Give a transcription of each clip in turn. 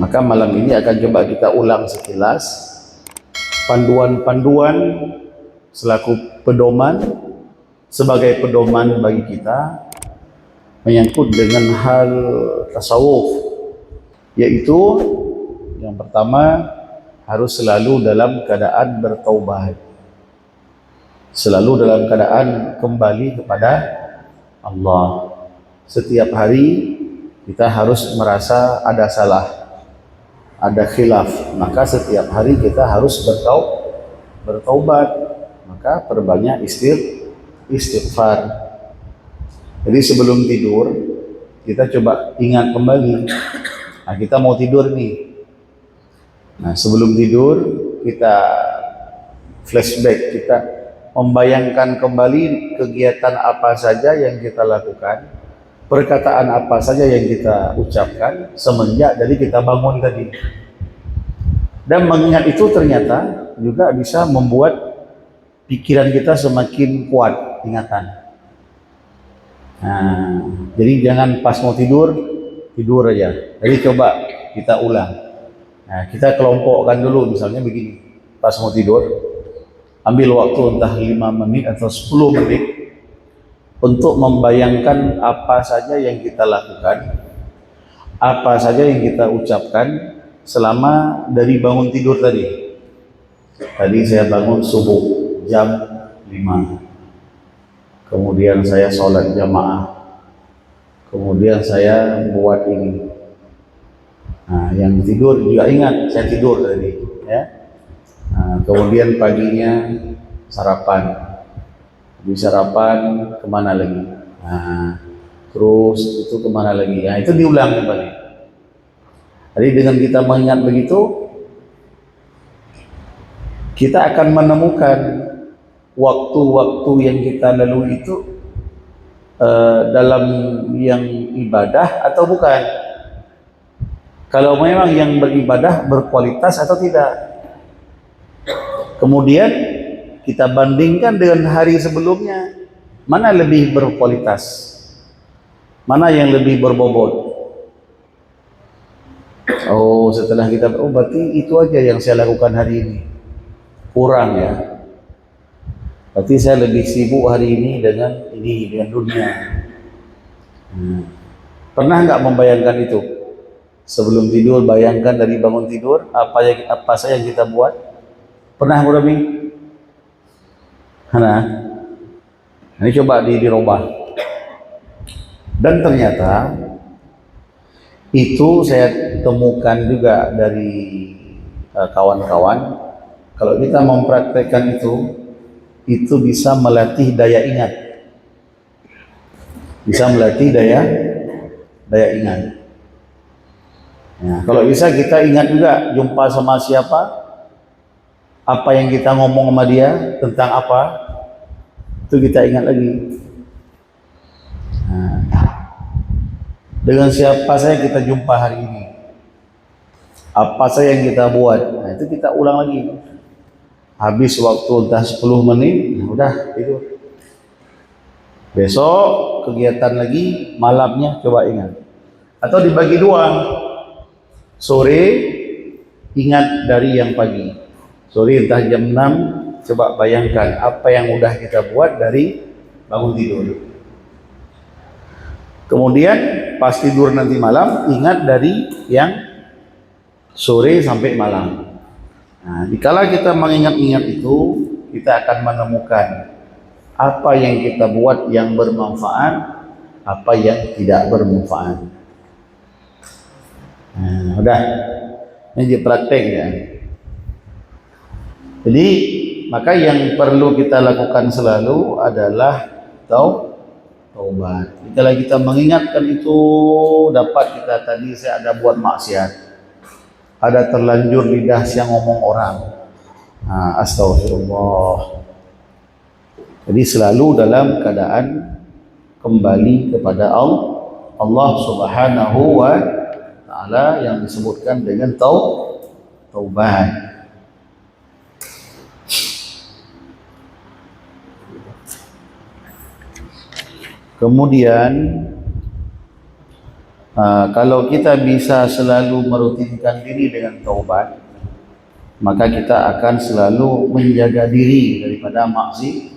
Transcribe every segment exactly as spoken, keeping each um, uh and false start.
Maka malam ini akan coba kita ulang sekilas panduan-panduan selaku pedoman, sebagai pedoman bagi kita menyangkut dengan hal tasawuf, yaitu yang pertama, harus selalu dalam keadaan bertaubat, selalu dalam keadaan kembali kepada Allah. Setiap hari kita harus merasa ada salah, ada khilaf, maka setiap hari kita harus bertau-, bertaubat. Maka perbanyak istir-, istighfar. Jadi sebelum tidur, kita coba ingat kembali. Nah, kita mau tidur nih. Nah, sebelum tidur, kita flashback, kita membayangkan kembali kegiatan apa saja yang kita lakukan, perkataan apa saja yang kita ucapkan semenjak dari kita bangun tadi. Dan mengingat itu ternyata juga bisa membuat pikiran kita semakin kuat ingatan. Nah, jadi jangan pas mau tidur, tidur aja. Jadi coba kita ulang. Nah, kita kelompokkan dulu misalnya begini. Pas mau tidur, ambil waktu entah lima menit atau sepuluh menit untuk membayangkan apa saja yang kita lakukan, apa saja yang kita ucapkan selama dari bangun tidur tadi. Tadi saya bangun subuh jam lima. Kemudian saya sholat jamaah. Kemudian saya buat ini. Nah, yang tidur juga ingat, saya tidur tadi, ya. Nah, kemudian paginya sarapan. Habis sarapan, kemana lagi? Nah, terus itu kemana lagi? Nah, itu diulang kembali. Jadi dengan kita mengingat begitu, kita akan menemukan waktu-waktu yang kita lalui itu, eh, dalam yang ibadah atau bukan. Kalau memang yang beribadah berkualitas atau tidak. Kemudian kita bandingkan dengan hari sebelumnya, mana lebih berkualitas? Mana yang lebih berbobot? Oh, setelah kita, oh, berarti itu aja yang saya lakukan hari ini. Kurang, ya. Berarti saya lebih sibuk hari ini dengan ini, dengan dunia. Hmm. Pernah nggak membayangkan itu? Sebelum tidur, bayangkan dari bangun tidur, apa yang, apa saja yang kita buat. Pernah, Bu Romi? Hana? Ini coba di-, dirubah. Dan ternyata itu saya temukan juga dari, eh, kawan-kawan. Kalau kita mempraktekkan itu, itu bisa melatih daya ingat. Bisa melatih daya, daya ingat. Ya, kalau bisa kita ingat juga jumpa sama siapa, apa yang kita ngomong sama dia, tentang apa, itu kita ingat lagi. Nah, dengan siapa saja kita jumpa hari ini, apa saja yang kita buat, nah, itu kita ulang lagi. Habis waktu entah sepuluh menit, nah, udah tidur. Besok kegiatan lagi, malamnya coba ingat. Atau dibagi dua. Sore ingat dari yang pagi. Sore entah jam enam, coba bayangkan apa yang udah kita buat dari bangun tidur. Kemudian pas tidur nanti malam, ingat dari yang sore sampai malam. Nah, dikala kita mengingat-ingat itu, kita akan menemukan apa yang kita buat yang bermanfaat, apa yang tidak bermanfaat. Nah, udah. Ini je praktek ya. Jadi, maka yang perlu kita lakukan selalu adalah tau-, taubat. Kalau kita mengingatkan itu, dapat kita tadi saya ada buat maksiat, ada terlanjur lidah saya ngomong orang. Nah, astagfirullah. Jadi selalu dalam keadaan kembali kepada Al-, Allah Subhanahu wa Ta'ala yang disebutkan dengan tau-, taubat. Kemudian Ah, kalau kita bisa selalu merutinkan diri dengan taubat, maka kita akan selalu menjaga diri daripada maksi-,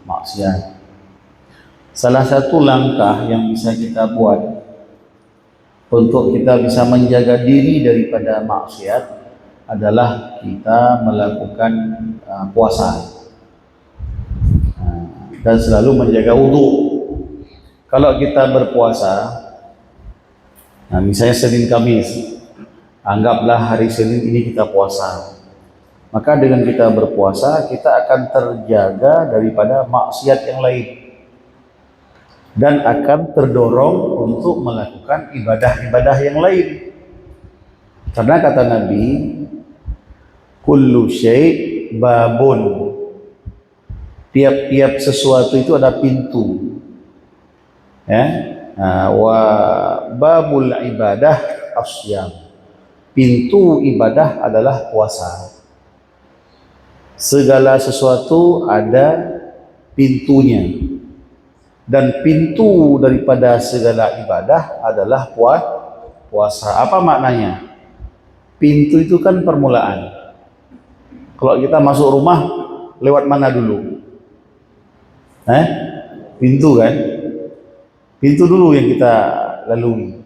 maksiat. Salah satu langkah yang bisa kita buat untuk kita bisa menjaga diri daripada maksiat adalah kita melakukan, ah, puasa. Ah, dan selalu menjaga wudu. Kalau kita berpuasa, nah, misalnya Senin Kamis, anggaplah hari Senin ini kita puasa. Maka dengan kita berpuasa, kita akan terjaga daripada maksiat yang lain. Dan akan terdorong untuk melakukan ibadah-ibadah yang lain. Karena kata Nabi, "Kullu syai' babun." Tiap-tiap sesuatu itu ada pintu. Ya. Ha, wa babul ibadah asyam. Pintu ibadah adalah puasa. Segala sesuatu ada pintunya. Dan pintu daripada segala ibadah adalah pua-, puasa. Apa maknanya? Pintu itu kan permulaan. Kalau kita masuk rumah, lewat mana dulu? Eh? Pintu kan? Pintu dulu yang kita lalui.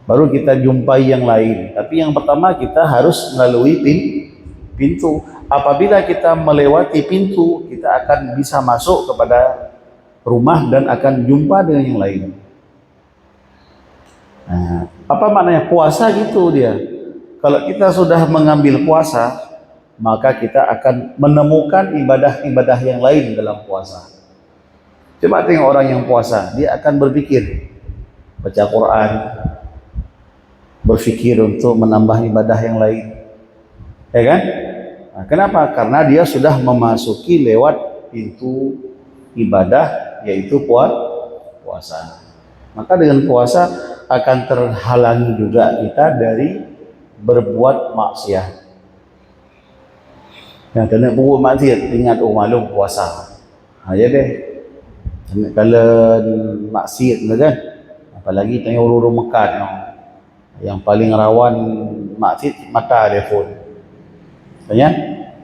Baru kita jumpai yang lain. Tapi yang pertama kita harus melalui pin-, pintu. Apabila kita melewati pintu, kita akan bisa masuk kepada rumah dan akan jumpa dengan yang lain. Nah, apa maknanya puasa gitu dia? Kalau kita sudah mengambil puasa, maka kita akan menemukan ibadah-ibadah yang lain dalam puasa. Coba tengok orang yang puasa, dia akan berpikir, baca Quran, berpikir untuk menambah ibadah yang lain. Ya kan? Nah, kenapa? Karena dia sudah memasuki lewat pintu ibadah, yaitu pua-, puasa. Maka dengan puasa akan terhalangi juga kita dari berbuat maksiat. Nah, kena berbuat maksiat, ingat, oh, maklum puasa. Ha, ya deh. Kena kala maksiat tu kan. Apalagi tengok ureueng-ureueng meukat, yang paling rawan maksiat mata telefon. Ya?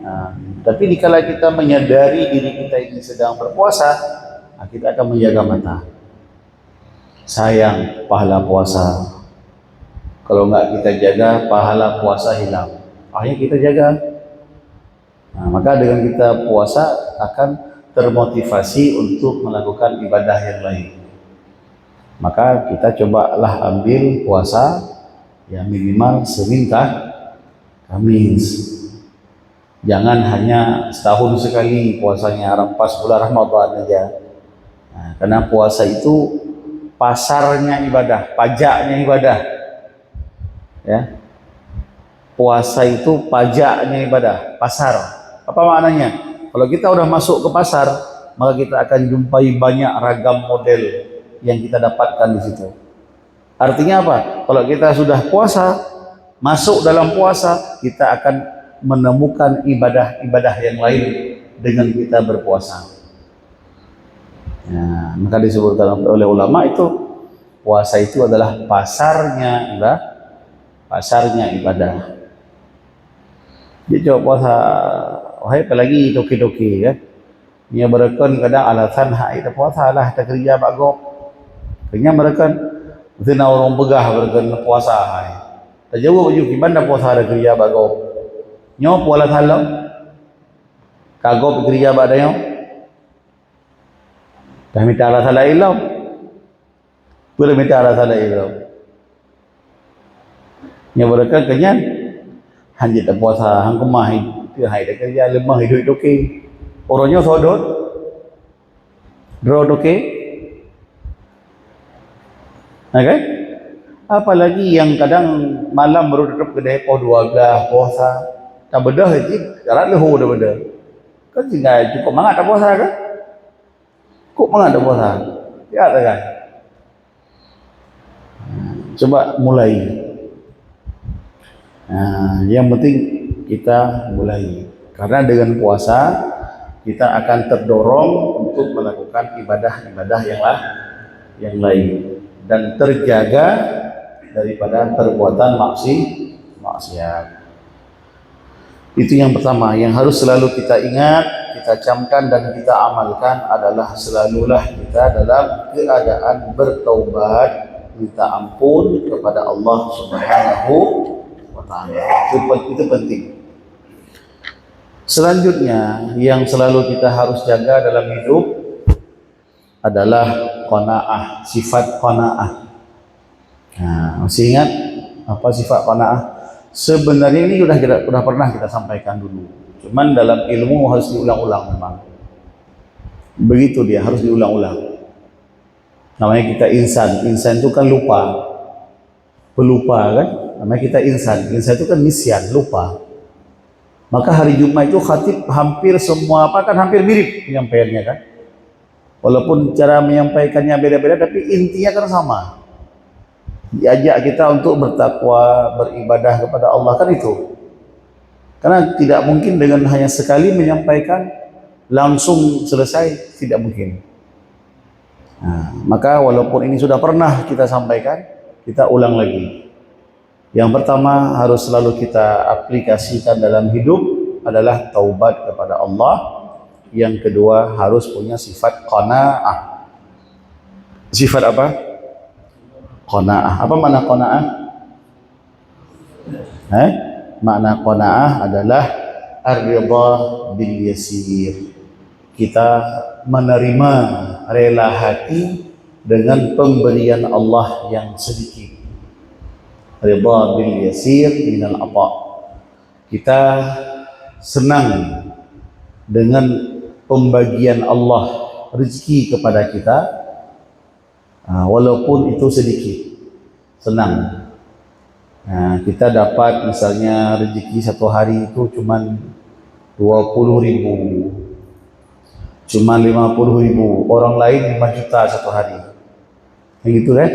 Ha, tapi dikala kita menyadari diri kita ini sedang berpuasa, ha, kita akan menjaga mata. Sayang pahala puasa. Kalau enggak kita jaga, pahala puasa hilang. Akhirnya kita jaga. Nah, maka dengan kita puasa akan termotivasi untuk melakukan ibadah yang lain. Maka kita cobalah ambil puasa yang minimal Senin kah, Kamis. Jangan hanya setahun sekali puasanya, rampas bulan Ramadan aja. Nah, karena puasa itu pasarnya ibadah, pajaknya ibadah. Ya. Puasa itu pajaknya ibadah, pasar. Apa maknanya? Kalau kita udah masuk ke pasar, maka kita akan jumpai banyak ragam model yang kita dapatkan di situ. Artinya apa? Kalau kita sudah puasa, masuk dalam puasa, kita akan menemukan ibadah-ibadah yang lain dengan kita berpuasa. Nah, maka disebutkan oleh ulama itu, puasa itu adalah pasarnya ibadah, pasarnya ibadah. Dia jawab puasa, wahai apalagi toke-toke, kan. Nyoe beureukan kadang alasan hai tapuasa lah takeurija bak gob. Keunyan beureukan, meusti na ureueng peugah beureukan puasa hai. Tajaweueb laju, kiban tapuasa takeurija bak gob. Nyoe peue alasan lom? Ka gob keurija bak tanyoe? Dah mita alasan laén lom. Peue mita alasan laén lom? Nyoe beureukat keunyan, han jeuet tapuasa, han keumah, hai, hai takeurija, leumah, hidup toke. Uroe nyoe sodot, droe toke. Nah, kan? Apalagi nyang kadang malam baru tutup keudè, poh dua belas puasa. Tabeudôh jih, rot leuhô tabeudôh. Kan tinggai cukup mangat tapuasa, kan? Kok mangat tapuasa? Ya, kan? Coba mulai. Nah, yang penting kita mulai. Karena dengan puasa, kita akan terdorong untuk melakukan ibadah-ibadah yang lah-, yang lain. dan terjaga daripada perbuatan maksi-, maksiat. Itu yang pertama yang harus selalu kita ingat, kita camkan dan kita amalkan adalah selalulah kita dalam keadaan bertaubat, minta ampun kepada Allah Subhanahu wa Taala. Itu pen-, itu penting. Selanjutnya yang selalu kita harus jaga dalam hidup adalah qanaah, sifat qanaah. Nah, masih ingat apa sifat qanaah? Sebenarnya ini udah kita, udah pernah kita sampaikan dulu. Cuman dalam ilmu harus diulang-ulang memang. Begitu dia, harus diulang-ulang. Namanya kita insan. Insan itu kan lupa. Pelupa kan? Namanya kita insan. Insan itu kan nisyan, lupa. Maka hari Jumat itu khatib hampir semua apa kan hampir mirip penyampaiannya kan. Walaupun cara menyampaikannya beda-beda, tapi intinya kan sama. Diajak kita untuk bertakwa, beribadah kepada Allah, kan itu. Karena tidak mungkin dengan hanya sekali menyampaikan langsung selesai, tidak mungkin. Nah, maka walaupun ini sudah pernah kita sampaikan, kita ulang lagi. Yang pertama harus selalu kita aplikasikan dalam hidup adalah taubat kepada Allah. Yang kedua harus punya sifat qanaah. Sifat apa? Qanaah. Apa makna qanaah? Eh? Makna qanaah adalah ar-ridha bil yasir. Kita menerima rela hati dengan pemberian Allah yang sedikit. Ridha bil yasir minal ata. Kita senang dengan pembagian Allah rezeki kepada kita, ah, walaupun itu sedikit. Senang. Nah, kita dapat misalnya rezeki satu hari itu cuman dua puluh ribu, cuman lima puluh ribu, orang lain lima juta satu hari. Yang gitu kan?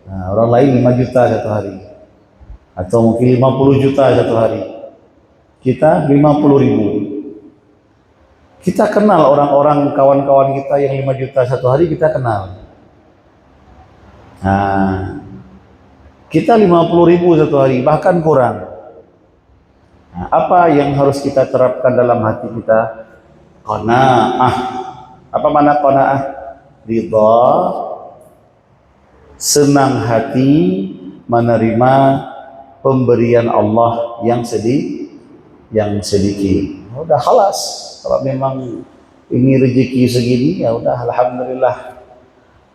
Nah, orang lain lima juta satu hari. Atau mungkin lima puluh juta satu hari. Kita lima puluh ribu. Kita kenal orang-orang, kawan-kawan kita yang lima juta satu hari, kita kenal. Nah, kita lima puluh ribu satu hari, bahkan kurang. Nah, apa yang harus kita terapkan dalam hati kita? Qanaah. Apa makna qanaah? Ridha, senang hati menerima pemberian Allah yang sedi-, yang sedikit. Udah khalas. Kalau memang ini rezeki segini, ya udah, alhamdulillah.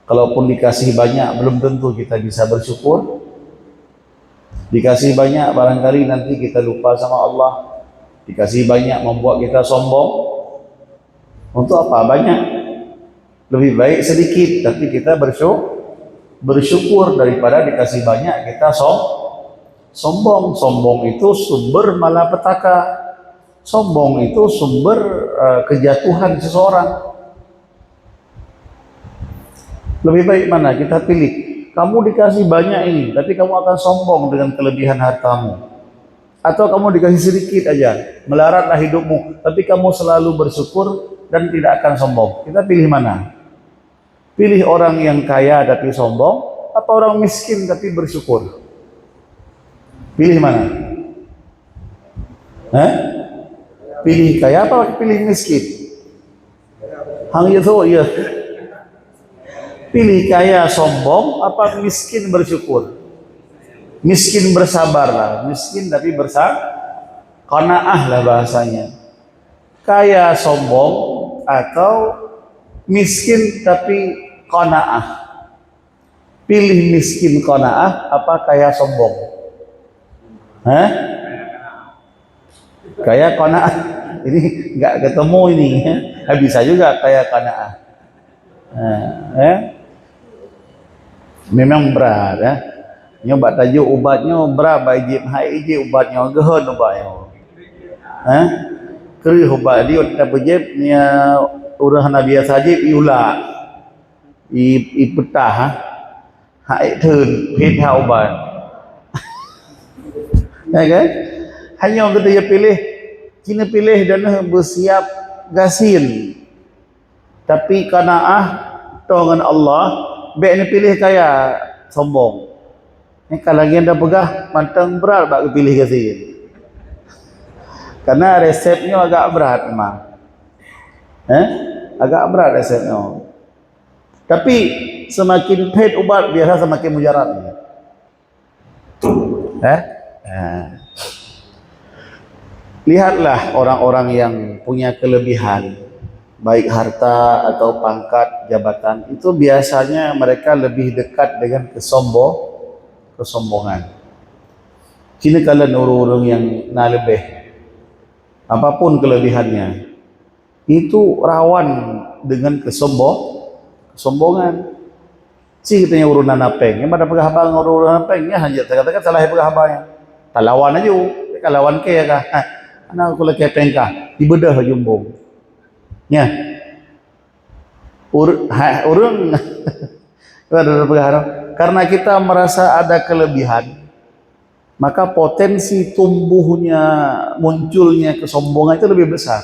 Kalaupun dikasih banyak, belum tentu kita bisa bersyukur. Dikasih banyak, barangkali nanti kita lupa sama Allah. Dikasih banyak, membuat kita sombong. Untuk apa banyak? Lebih baik sedikit, tapi kita bersyu-, bersyukur daripada dikasih banyak, kita som-, sombong. Sombong itu sumber malapetaka. Sombong itu sumber, eh, kejatuhan seseorang. Lebih baik mana kita pilih? Kamu dikasih banyak ini, tapi kamu akan sombong dengan kelebihan hartamu. Atau kamu dikasih sedikit aja, melaratlah hidupmu, tapi kamu selalu bersyukur dan tidak akan sombong. Kita pilih mana? Pilih orang yang kaya tapi sombong, atau orang miskin tapi bersyukur? Pilih mana? Hah? Pilih kaya apa pilih miskin? Hang itu ya. Pilih kaya sombong apa miskin bersyukur? Miskin bersabar lah, miskin tapi bersa-, qanaah lah bahasanya. Kaya sombong atau miskin tapi qanaah? Pilih miskin qanaah apa kaya sombong? Hah? Kaya qanaah. Ini nggak ketemu ini. Bisa juga kaya qanaah. Ha, eh? Memang berat, eh. Nyoe bak tajuk ubat nyoe berat bak ijib, hai ijib ubat nyoe, geuhon ubat nyoe. Eh? Kreueh ubat di utak peujeb nia ureueng hana biasa jib iulak. I, ipeutah, ha? Hai theun, phet ha ubat. Ya kan? Hanya kita ya pilih, kena pilih dan bersiap gasien. Tapi qanaah, toh ngon Allah, Bék neupiléh kaya, sombong. Nyan ka lagée nyan peugah mantong brat bak geupiléh gasien. Karena resep nyoe agak brat memang. Eh? Agak brat resep nyoe. Tapi semakin phet ubat, biasa semakin mujarab. Eh? Eh. Lihatlah orang-orang yang punya kelebihan, baik harta atau pangkat jabatan, itu biasanya mereka lebih dekat dengan kesombo-, kesombongan. Sini kalian ureuëng-ureuëng yang na leubeh, apapun kelebihannya, itu rawan dengan kesombo-, kesombongan. Si geutanyoe ureuëng na péng, nyang pada peugah haba ngon ureuëng na péng, nyan hana jeuet, katakan salah peugah haba nyan. Talawan aju, ka lawan kée ka. Ha, hana kulakée péng ka, dibeudoh jumbong. Nya. Ur-, ha, ureuëng ada peugah, karena kita merasa ada kelebihan, maka potensi tumbuhnya, munculnya kesombongan itu lebih besar.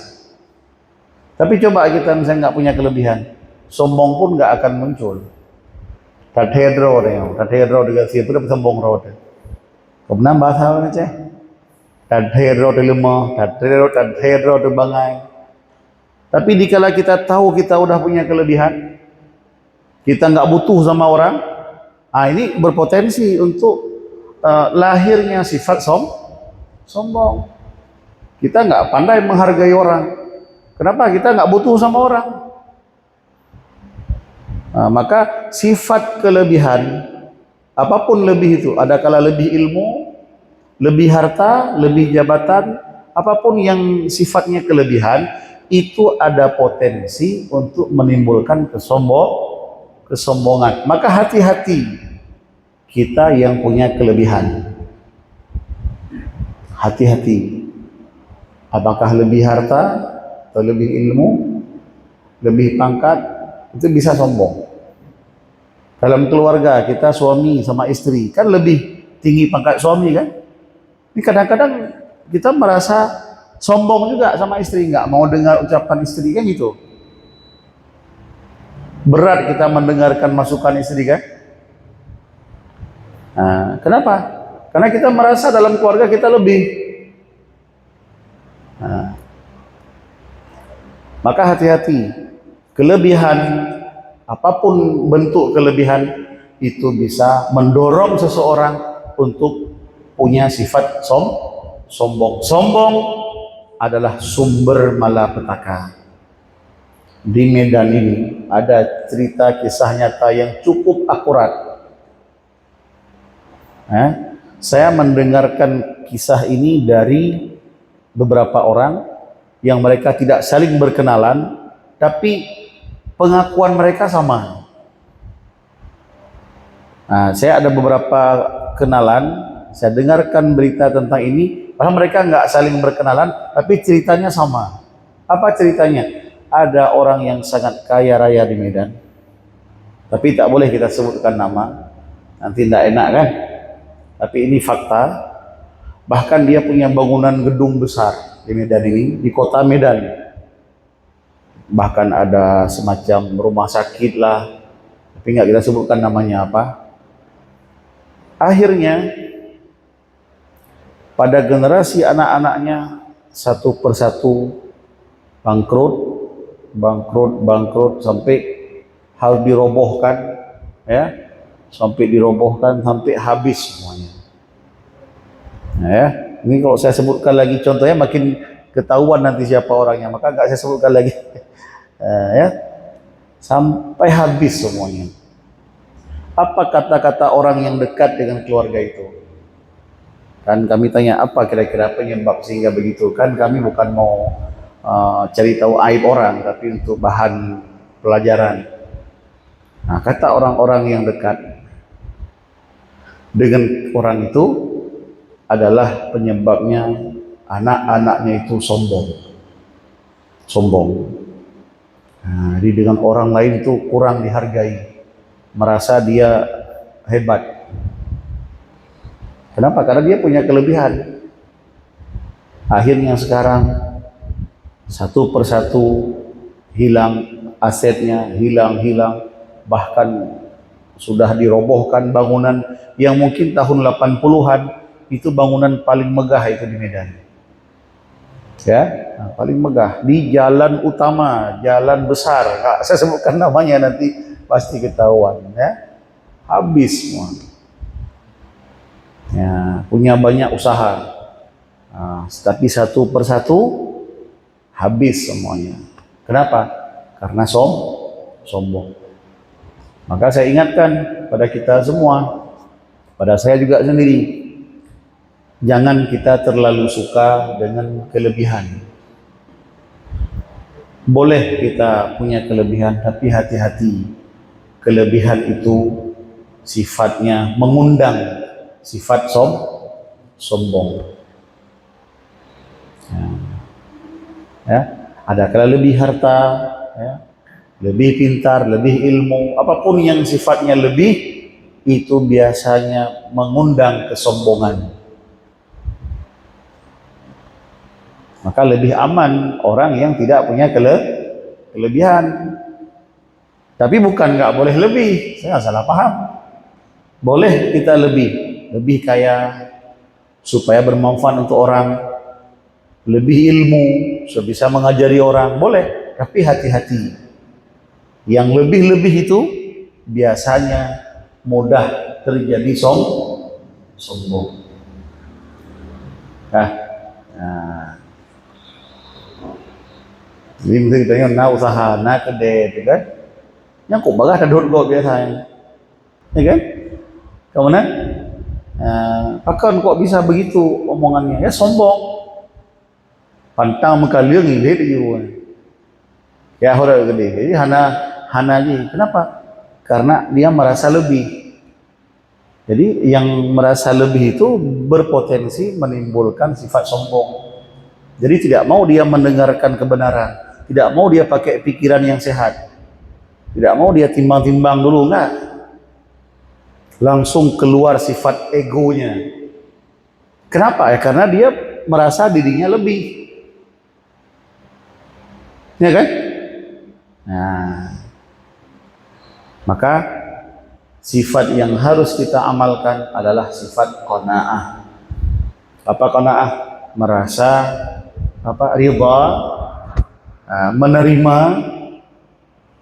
Tapi coba kita misalnya nggak punya kelebihan, sombong pun nggak akan muncul. Tadhedro deh, tadhedro dengan situ dia sombong ro deh. Kemudian bahasa orang Aceh, tadhedro di lemah, tadhedro, tadhedro di bangai. Tapi dikala kita tahu kita udah punya kelebihan, kita nggak butuh sama orang, ah, ini berpotensi untuk, eh, lahirnya sifat som-, sombong. Kita nggak pandai menghargai orang. Kenapa? Kita nggak butuh sama orang. Ah, maka sifat kelebihan, apapun lebih itu, adakala lebih ilmu, lebih harta, lebih jabatan, apapun yang sifatnya kelebihan, itu ada potensi untuk menimbulkan kesombo-, kesombongan. Maka hati-hati kita yang punya kelebihan. Hati-hati. Apakah lebih harta atau lebih ilmu, lebih pangkat, itu bisa sombong. Dalam keluarga kita, suami sama istri, kan lebih tinggi pangkat suami, kan? Ini kadang-kadang kita merasa sombong juga sama istri, nggak mau dengar ucapan istri, kan gitu. Berat kita mendengarkan masukan istri, kan? Nah, kenapa? Karena kita merasa dalam keluarga kita lebih. Nah, maka hati-hati, kelebihan, apapun bentuk kelebihan, itu bisa mendorong seseorang untuk punya sifat som-, sombong. Sombong adalah sumber malapetaka. Di Medan ini ada cerita kisah nyata yang cukup akurat. Eh, saya mendengarkan kisah ini dari beberapa orang yang mereka tidak saling berkenalan, tapi pengakuan mereka sama. Nah, saya ada beberapa kenalan, saya dengarkan berita tentang ini, padahal mereka nggak saling berkenalan, tapi ceritanya sama. Apa ceritanya? Ada orang yang sangat kaya raya di Medan, tapi tak boleh kita sebutkan nama, nanti tidak enak, kan? Tapi ini fakta. Bahkan dia punya bangunan gedung besar di Medan ini, di kota Medan. Bahkan ada semacam rumah sakit lah, tapi nggak kita sebutkan namanya apa. Akhirnya, pada generasi anak-anaknya, satu persatu bangkrut, bangkrut, bangkrut, sampai harus dirobohkan, ya, sampai dirobohkan, sampai habis semuanya. Ya, ini kalau saya sebutkan lagi contohnya, makin ketahuan nanti siapa orangnya, maka nggak saya sebutkan lagi. Eh, ya, sampai habis semuanya. Apa kata-kata orang yang dekat dengan keluarga itu? Kan kami tanya, apa kira-kira penyebab sehingga begitu? Kan kami bukan mau, uh, cari tahu aib orang, tapi untuk bahan pelajaran. Nah, kata orang-orang yang dekat dengan orang itu adalah penyebabnya anak-anaknya itu sombong. Sombong. Nah, jadi dengan orang lain itu kurang dihargai, merasa dia hebat. Kenapa? Karena dia punya kelebihan. Akhirnya sekarang satu persatu hilang asetnya, hilang, hilang, bahkan Sudah dirobohkan bangunan yang mungkin tahun delapan puluhan, itu bangunan paling megah itu di Medan. Ya, nah, paling megah di jalan utama, jalan besar. Nggak saya sebutkan namanya, nanti pasti ketahuan, ya. Habis semua. Ya, punya banyak usaha. Nah, tapi satu persatu habis semuanya. Kenapa? Karena som sombong. Maka saya ingatkan pada kita semua, pada saya juga sendiri, jangan kita terlalu suka dengan kelebihan. Boleh kita punya kelebihan, tapi hati-hati. Kelebihan itu sifatnya mengundang sifat som sombong. Ya. Ya. Ada kala lebih harta, ya, lebih pintar, lebih ilmu, apapun yang sifatnya lebih, itu biasanya mengundang kesombongan. Maka lebih aman orang yang tidak punya kele kelebihan. Tapi bukan nggak boleh lebih, saya salah paham. Boleh kita lebih, lebih kaya supaya bermanfaat untuk orang, lebih ilmu supaya bisa mengajari orang, boleh. Tapi hati-hati, yang lebih-lebih itu biasanya mudah terjadi som sombong. Nah, nah. Jadi mesti kita ingat, na usaha, na kedai tu kan. Nyang kok bagah tadot gob biasa. Ya kan? Kamu nak? Ah, pakon kok bisa begitu omongannya? Ya sombong. Pantang meukaleueng ilet ieu. Ya hora gede. Jadi hana hana ji. Kenapa? Karena dia merasa lebih. Jadi yang merasa lebih itu berpotensi menimbulkan sifat sombong. Jadi tidak mau dia mendengarkan kebenaran, tidak mau dia pakai pikiran yang sehat. Tidak mau dia timbang-timbang dulu, enggak. Langsung keluar sifat egonya. Kenapa? Ya karena dia merasa dirinya lebih. Ya kan? Nah. Maka sifat yang harus kita amalkan adalah sifat qanaah. Apa qanaah? Merasa apa? Ridha, ah, menerima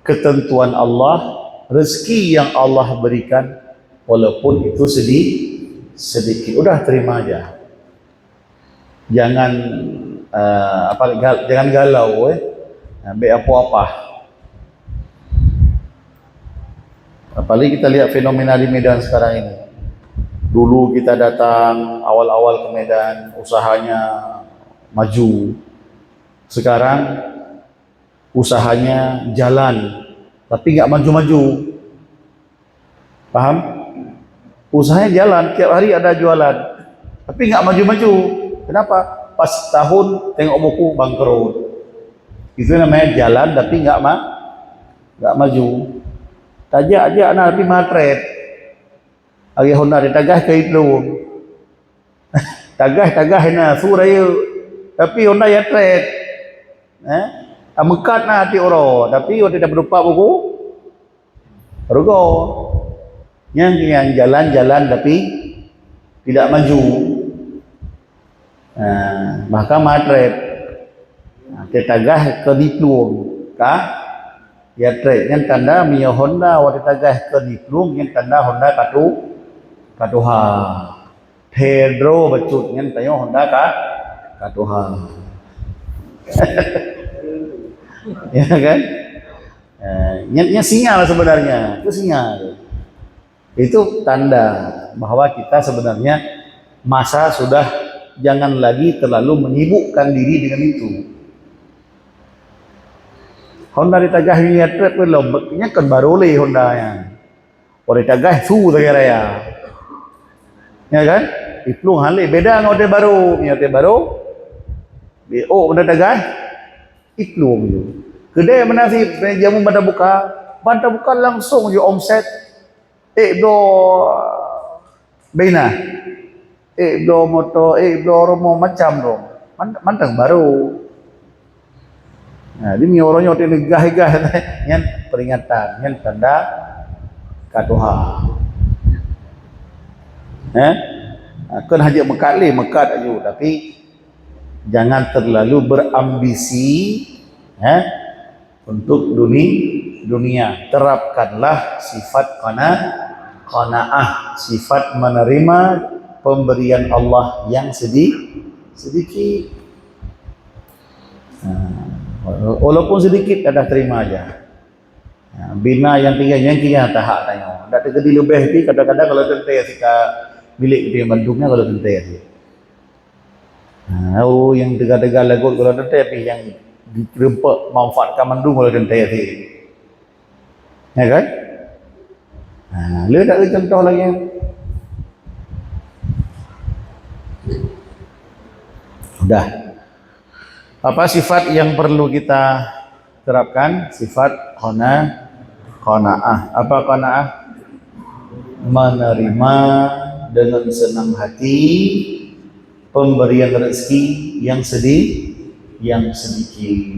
ketentuan Allah, rezeki yang Allah berikan, walaupun itu sedih, sedikit. Udah terima aja. Jangan, eh, apa, gal- jangan galau, eh. Ambek apa-apa. Apalagi kita lihat fenomena di Medan sekarang ini. Dulu kita datang awal-awal ke Medan, usahanya maju. Sekarang usahanya jalan, tapi nggak maju-maju. Paham? Usahanya jalan, tiap hari ada jualan, tapi nggak maju-maju. Kenapa? Pas tahun tengok buku, bangkrut. Itu namanya jalan tapi nggak ma nggak maju. Tajak-jak na tapi matret. Ari Honda ditagah ke itu. Tagah-tagah na su rayeuk, tapi Honda ya trek. Eh? Ameukat na até uroe, tapi watèe tapeudupat buku rugoe. Nyang nyang jalan-jalan tapi tidak maju. Nah, bahkan matrep. Nah, watèe tagah ke diplueng ka ya trek. Nyan tanda meunyoe Honda watèe tagah ke diplueng, nyan tanda Honda ka tu ka tuha. Pedro bacut nyan tanyoe Honda ka ka tuha. Ya kan? Eh, nyan, nyan sinyal sebenarnya. Itu sinyal. Itu tanda bahwa kita sebenarnya masa sudah, jangan lagi terlalu menyibukkan diri dengan itu. Honda ditagah nyan trep pun lom, nyan kan baru lé Honda nyan. Watèe tagah su sagai raya. Ya kan? Iplueng halé beda ngon watèe baru. Ngon watèe baru, B O benda tagah, iplueng ju. Kedai meunasib, jamu banda buka, banda buka langsung ju omset. Eh, bloe bina. Eh, bloe moto, eh, bloe rumoh macam tu. Man- mantong baru. Nah, jadi meunyoe uroe nyoe teuneugah-gah nyan peringatan, nyan tanda Ka tuha. Eh? Ha, kon hana meukat lé, meukat aju, tapi jangan terlalu berambisi, eh, untuk duni-, dunia. Terapkanlah sifat qana-, qanaah, sifat menerima pemberian Allah yang sedi-, sedikit. Ha, walaupun sedikit, dah terima aja. Ha, bina nyang tinggai, nyang tinggai tahak tanyoe. Dak teukeudi leubeh pi, kadang-kadang kalau teuntée sika milék geutanyoe bandum nyan kalau teuntée sih. Ha, oh, nyang teuga-teuga lagot kalau teuntée pi nyang dikeureumpok manfaatkan bandum kalau teuntée sih. Ya kan? Ha, le dak contoh lagi. Dah. Apa sifat yang perlu kita terapkan? Sifat qana-, qanaah. Apa qanaah? Menerima dengan senang hati pemberian rezeki yang sedi-, yang sedikit.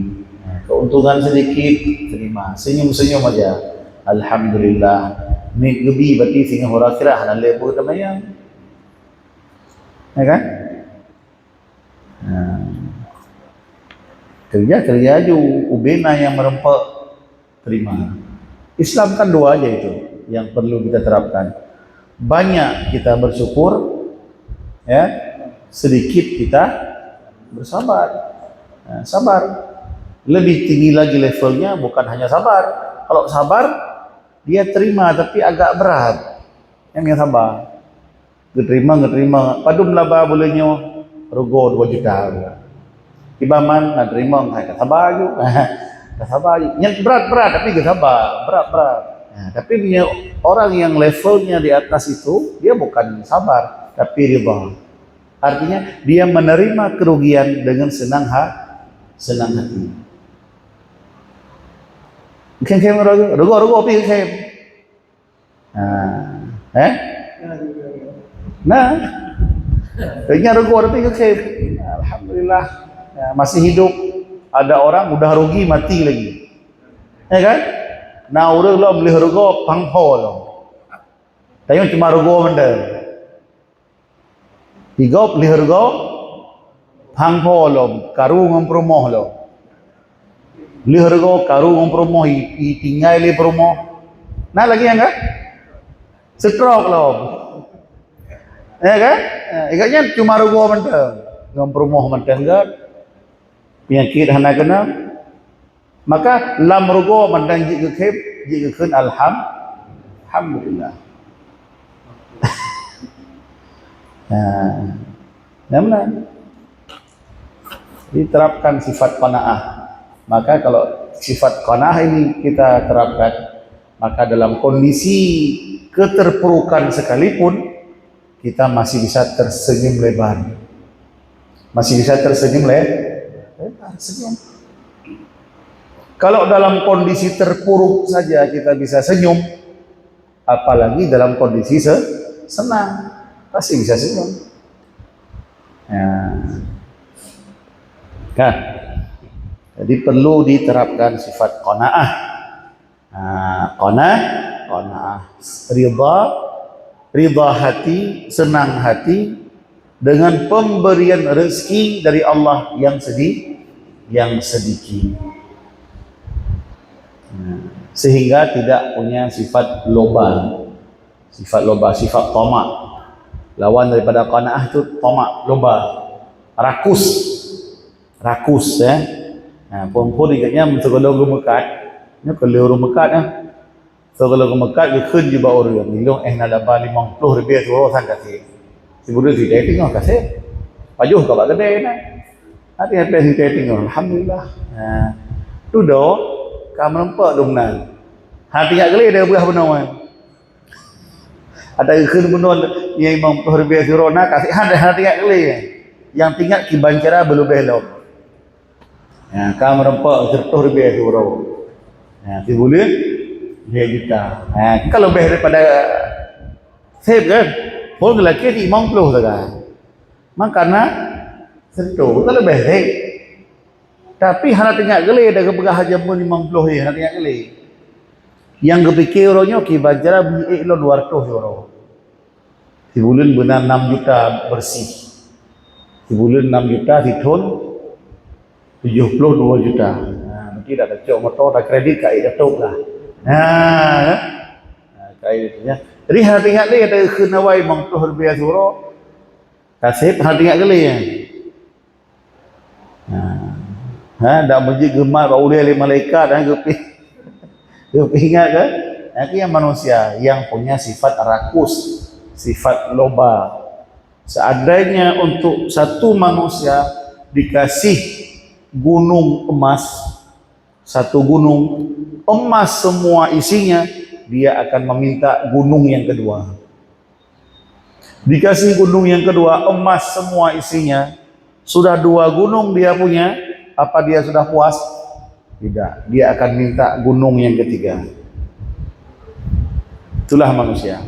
Keuntungan sedikit, terima. Senyum-senyum aja. Alhamdulillah. Ni geubi berarti singoh uroe akhirat hana lé buet teuma. Ya kan? Nah, kerja, kerja aju, ubena yang merempek terima. Islam kan dua aja itu yang perlu kita terapkan. Banyak kita bersyukur, ya, sedikit kita bersabar. Nah, sabar. Lebih tinggi lagi levelnya bukan hanya sabar. Kalau sabar, dia terima tapi agak berat. Yang, yang sabar. Geuterima, geuterima. Padum laba buleuen nyoe? Rugoe dua juta. Iban man na teurimong, hai ka saba aju. Ka saba aju. Nyan brat-brat tapi geusaba, brat-brat. Ha, tapi meunyoe orang yang levelnya di atas itu, dia bukan sabar, tapi ridha. Artinya, dia menerima kerugian dengan senang ha-, senang hati. Khem-khem rugoe, rugoe, rugoe pi khem. Ha. Eh? Nah. Tanya rugoe tapi khem. Alhamdulillah. Ya, masih hidup. Ada orang udah rugi mati lagi. Ya kan? Nah, ureueng lom lheueh rugoe pang pho lom. Tanyoe cuma rugoe mantong. Di gob lheueh rugoe pang pho lom, karu ngon peurumoh lom. Lheueh rugoe karu ngon peurumoh, i, i tinggai lé peurumoh. Na lagèe nyan kan? Stroke lom. Ya kan? Eh, ingat nyan cuma rugoe mantong. Ngon peurumoh mantong kan? Peunyakét hana keunong. Maka lam rugoe mantong jeuet geukhem, jeuet geukheun alham-, alhamdulillah. Nah, nah, nah. Diterapkan sifat qanaah. Maka kalau sifat qanaah ini kita terapkan, maka dalam kondisi keterpurukan sekalipun, kita masih bisa tersenyum lebar. Masih bisa tersenyum le-, lebar, senyum. Kalau dalam kondisi terpuruk saja kita bisa senyum, apalagi dalam kondisi se-, senang, pasti bisa senyum. Ya. Nah, jadi perlu diterapkan sifat qanaah. Ha, qana-, qanaah, ridha, ridha hati, senang hati dengan pemberian rezeki dari Allah yang sedi-, yang sedikit. Ha, sehingga tidak punya sifat loba. Sifat loba, sifat tamak. Lawan daripada qanaah tu tamak, loba, rakus. Rakus, eh. Ha, phôn-phôn ingat nyan, meusigohlom geumeukat. Nyoe keu lheueh ureueng meukat, eh. Sigohlom geumeukat, geukheun jih bak ureueng. Ilôn, eh, na laba limong ploh ribèe siuroe, san kaseb. Sibuleuen sitai teungoh kaseb. Pajoh ka bak keudè na. Hati-hati sitai teungoh. Alhamdulillah. Ha. Dudoe, ka meureumpok lôn nan. Hana teuingat geuh lé dua buah bunoe. Ada geukheun bunoe nyang limong ploh ribèe siuroe na, kaseb hana, hana teuingat geuh lé. Nyang teuingat kiban cara beuleubeh lom. Ya, ka meureumpok sireutôh ribèe siuroe. Ya, sibuleuen lhèe juta. Ya, ka leubeh daripada seb kan? Phôn geulakèe di limong ploh sagai. Mangkana sireutôh ka leubeh seb. Tapi hana teuingat geuh lé, dah geupeugah jameun limong ploh nyoe, hana teuingat geuh lé. Nyang geupike uroe nyoe kiban cara meuék lôn dua ratus euro. Sibuleuen beuna enam juta bersih. Sibuleuen enam juta, sithon tujoh ploh dua juta. Ha, mungkin dah tacok moto, dah kredit, ka ék datong lah. Ha, kan? Ha, ka ék, ya. Jadi hana teuingat lé kata kheun awai mong ploh ribèe siuroe. Kaseb hana teuingat keu lé. Ha. Ha, dak meujeuet geumat bak ulèe lé malaikat, ha, geupi-, geupeuingat kan? Nah, itu yang manusia yang punya sifat rakus, sifat loba. Seandainya untuk satu manusia dikasih gunung emas, satu gunung emas semua isinya, dia akan meminta gunung yang kedua. Dikasih gunung yang kedua, emas semua isinya. Sudah dua gunung dia punya, apa dia sudah puas? Tidak. Dia akan minta gunung yang ketiga. Itulah manusia.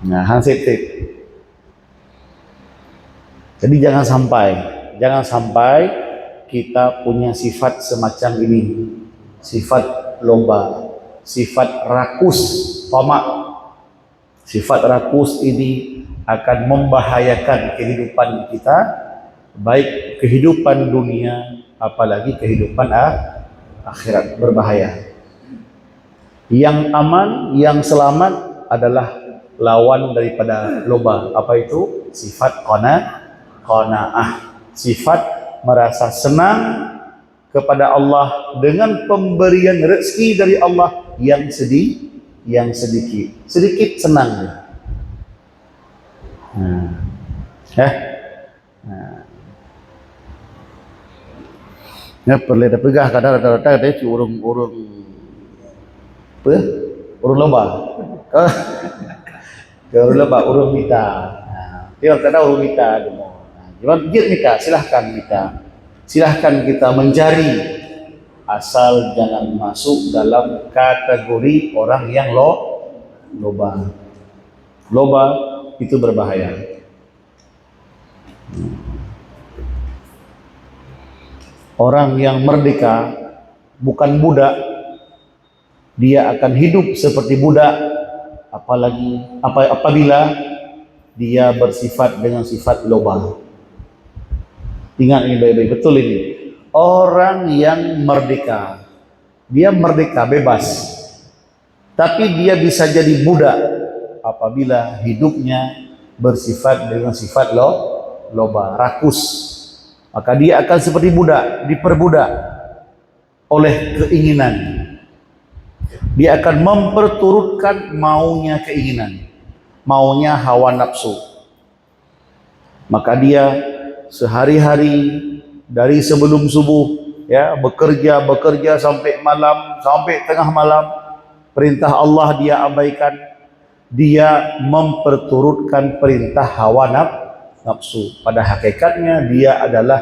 Nah, hana sép-sép. Jadi jangan sampai, jangan sampai kita punya sifat semacam ini. Sifat loba, sifat rakus, tamak. Sifat rakus ini akan membahayakan kehidupan kita, baik kehidupan dunia, apalagi kehidupan ah-, akhirat, berbahaya. Yang aman, yang selamat adalah lawan daripada loba. Apa itu? Sifat qana-, qanaah. Sifat merasa senang kepada Allah dengan pemberian rezeki dari Allah yang sedi-, yang sedikit. Sedikit senang dia. Nah. Eh? Nah. Ya, peureulèe tapeugah kadang rata-rata dia cuma ureueng-ureueng apa? Ureueng loba. Ureueng loba, ureueng mita. Nah, dia kata ureueng mita cuma. Nah, cuma jeuet mita, silahkan mita. Silahkan kita mencari, asal jangan masuk dalam kategori orang yang lo-, loba. Loba itu berbahaya. Orang yang merdeka, bukan budak, dia akan hidup seperti budak, apalagi apa, apabila dia bersifat dengan sifat loba. Ingat ini baik-baik, betul ini. Orang yang merdeka, dia merdeka, bebas. Tapi dia bisa jadi budak apabila hidupnya bersifat dengan sifat lo-, loba, rakus. Maka dia akan seperti budak, diperbudak oleh keinginan. Dia akan memperturutkan maunya keinginan, maunya hawa nafsu. Maka dia sehari-hari dari sebelum subuh, ya, bekerja, bekerja sampai malam, sampai tengah malam, perintah Allah dia abaikan, dia memperturutkan perintah hawa naf-, nafsu. Pada hakikatnya dia adalah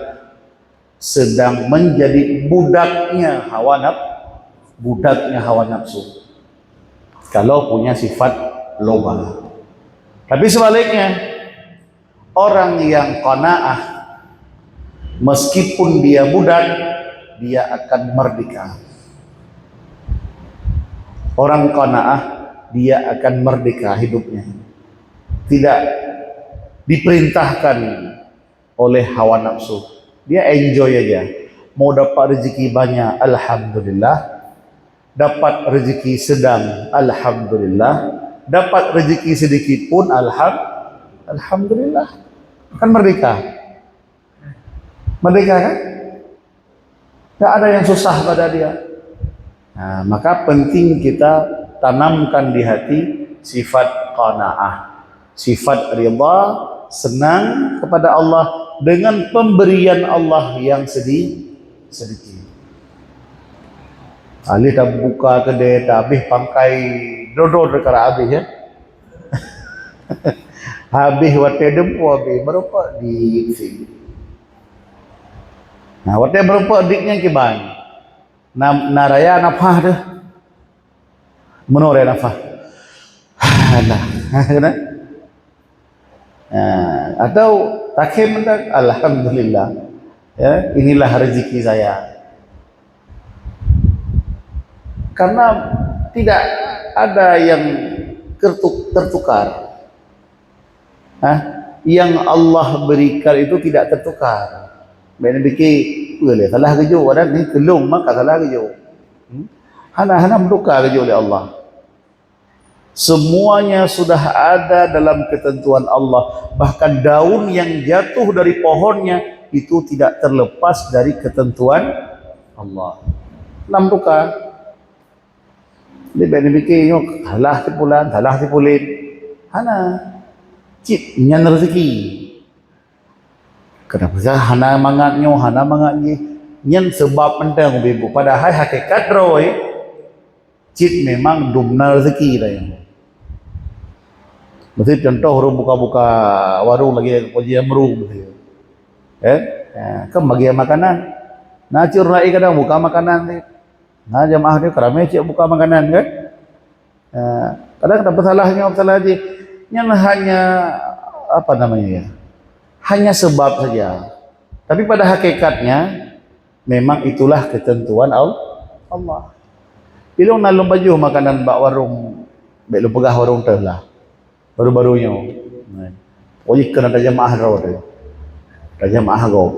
sedang menjadi budaknya hawa naf-, budaknya hawa nafsu. Kalau punya sifat loba. Tapi sebaliknya, orang yang qanaah, meskipun dia budak, dia akan merdeka. Orang qanaah, dia akan merdeka hidupnya. Tidak diperintahkan oleh hawa nafsu. Dia enjoy aja. Mau dapat rezeki banyak, alhamdulillah. Dapat rezeki sedang, alhamdulillah. Dapat rezeki sedikit pun, alham-, alhamdulillah. Kan merdeka. Merdeka kan? Tak ada yang susah pada dia. Nah, maka penting kita tanamkan di hati sifat qanaah, sifat ridha, senang kepada Allah dengan pemberian Allah yang sedi-, sedikit. Alih tabuka keudè, tahabéh pangkai, dodor deukara habéh, ya. Habéh watèe dumpeue, habéh meureumpok di sini. Nah, watèe meureumpok dik nyan kiban. Na, na raya nafah teuh. Meunoe raya nafah. Nah, keunan. Nah, atau takhém mantong, alhamdulillah. Ya, inilah rezeki saya. Karena tidak ada yang tertu-, tertukar. Hah? Yang Allah berikan itu tidak tertukar. Bèk neupiké, "Peue lé salah geujok, padahai ni keu lôn maka salah geujok." Hmm? Hana, hana meutuka geujok lé Allah. Semuanya sudah ada dalam ketentuan Allah. Bahkan daun yang jatuh dari pohonnya itu tidak terlepas dari ketentuan Allah. Hana meutuka. Jadi, bèk neupiké nyoe salah si pulan, salah si pulan. Hana. Cit nyan rezeki. Kenapa sah hana mangat nyoe, hana mangat jih? Nyan seubab mantong ubé bu. Padahai hakikat droe cit memang dumna rezeki tayong. Meusti contoh ureueng buka-buka warong lagèe Haji Amru meusti. Eh? Ha, kan bagi makanan. Na cit ureueng laén kadang buka makanan. Nah, jamaah nyoe ka ramé cit buka makanan kan? Eh, kadang ada peusalah nyoe, peusalah jih. Nyan hanya, apa namanya ya? Hanya sebab saja. Tapi pada hakikatnya memang itulah ketentuan Al-, Allah. Ilong na lôn pajoh makanan bak warong, bèk lôn peugah warong teuh lah. Baru-baru nyoe. Oh, jih keunan tajamaah droe teuh. Tajamaah gob.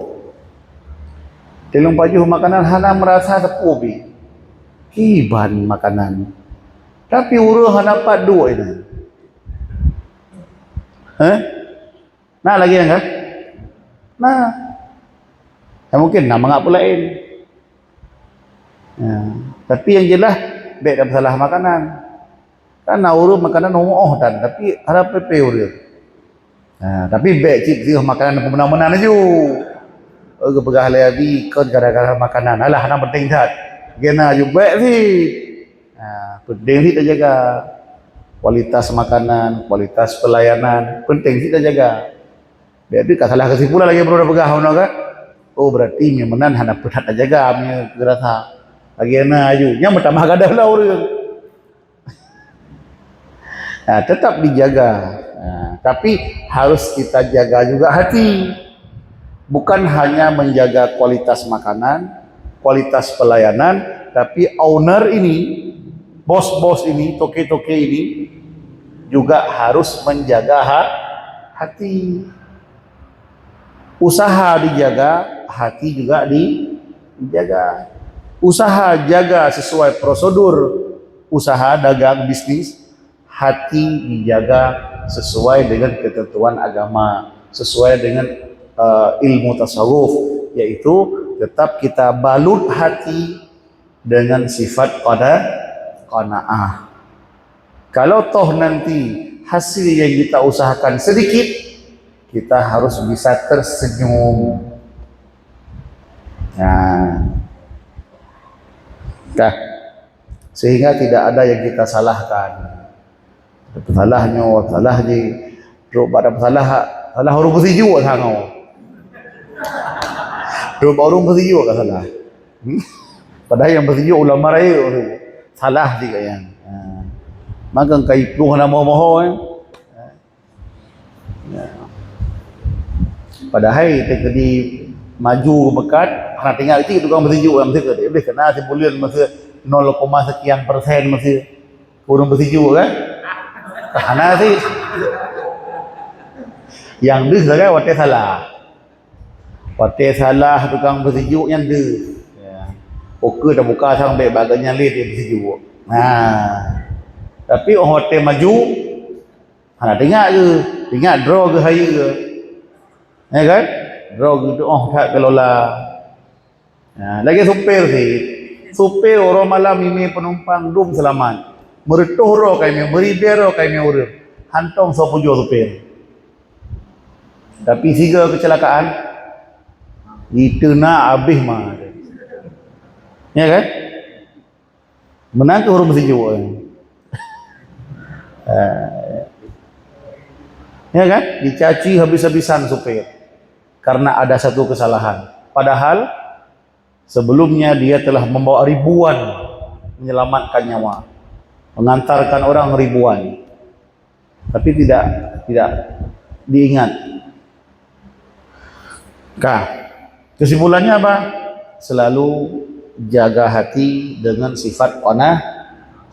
Ilong pajoh makanan hana meurasa teupeu pih. Kiban makanan. Tapi ureueng hana pat duek inan. Heh? Na lagèe nyan kah? Na. Ya, mungkin na mangat peue laén. Ya. Tapi yang jelas, bèk tapeusalah makanan. Kan na ureueng makanan oh tan, tapi harap pépé ureueng. Ha, tapi bèk cit sigoe makanan peumeunan-meunan laju. Oh, geupeugah lé Abi, kon gara-gara makanan. Alah, hana penting that. Gena ju bèk sit. Ha, penting sit tajaga kualitas makanan, kualitas pelayanan, penting sit tajaga. Bèk pih ka salah kesimpulan lagèe baru tapeugah meunoe kan. Oh, berarti meunyoe meunan hana peureulèe tajaga meunyoe geurasa. Lagèe na aju, nyan meutamah gadoh lah ureueng. Nah, tetap dijaga. Nah, tapi harus kita jaga juga hati. Bukan hanya menjaga kualitas makanan, kualitas pelayanan, tapi owner ini, bos-bos ini, toke-toke ini juga harus menjaga ha-, hati. Usaha dijaga, hati juga di-, dijaga. Usaha jaga sesuai prosedur usaha dagang bisnis, hati dijaga sesuai dengan ketentuan agama, sesuai dengan, eh, ilmu tasawuf, yaitu tetap kita balut hati dengan sifat qana-, qanaah. Kalau toh nanti hasil yang kita usahakan sedikit, kita harus bisa tersenyum. Nah, dah. Sehingga tidak ada yang kita salahkan. Salah nyoe, salah jih. Trok bak salah, salah ureueng peusijuek sangoe. Trok bak ureueng peusijuek ka salah. Hmm? Padahai nyang peusijuek ulama rayeuk tu. Salah jih kat nyan. Ha. Maka kai plueng hana moho-moho, eh. Ya. Padahai teukeudi maju meukat, hana teuingat cit tukang peusijuek nyang meusijuek. Leubeh kena sibuleuen meusijuek nol koma sekian persen meusijuek. Ureueng peusijuek kan? Hana cit. Nyang deuh sagai watèe salah. Watèe salah tukang peusijuek nyan deuh. Ya. Oke tabuka sang bèk bak gobnyan lé dia peusijuek. Nah. Tapi 'oh watèe maju, hana teuingat geuh, teuingat droe geuh hayeue. Ya kan? Droe geuh tu'oh that keulola. Ha, lagèe supir sit. Supir uroe malam imè peunumpang dum seulamat. Meureutôh droe ka imè, meuribèe droe ka imè ureueng. Hántom soe pujoe supir. Tapi sigoe keucilakaan, jiteunak abéh ma. Ya kan? Meunan keuh ureueng peusijuek. Eh, ya kan? Dicaci habis-habisan supir karena ada satu kesalahan. Padahal sebelumnya dia telah membawa ribuan, menyelamatkan nyawa, mengantarkan orang ribuan. Tapi tidak, tidak diingat. Ka, kesimpulannya apa? Selalu Jaga hati dengan sifat qana-,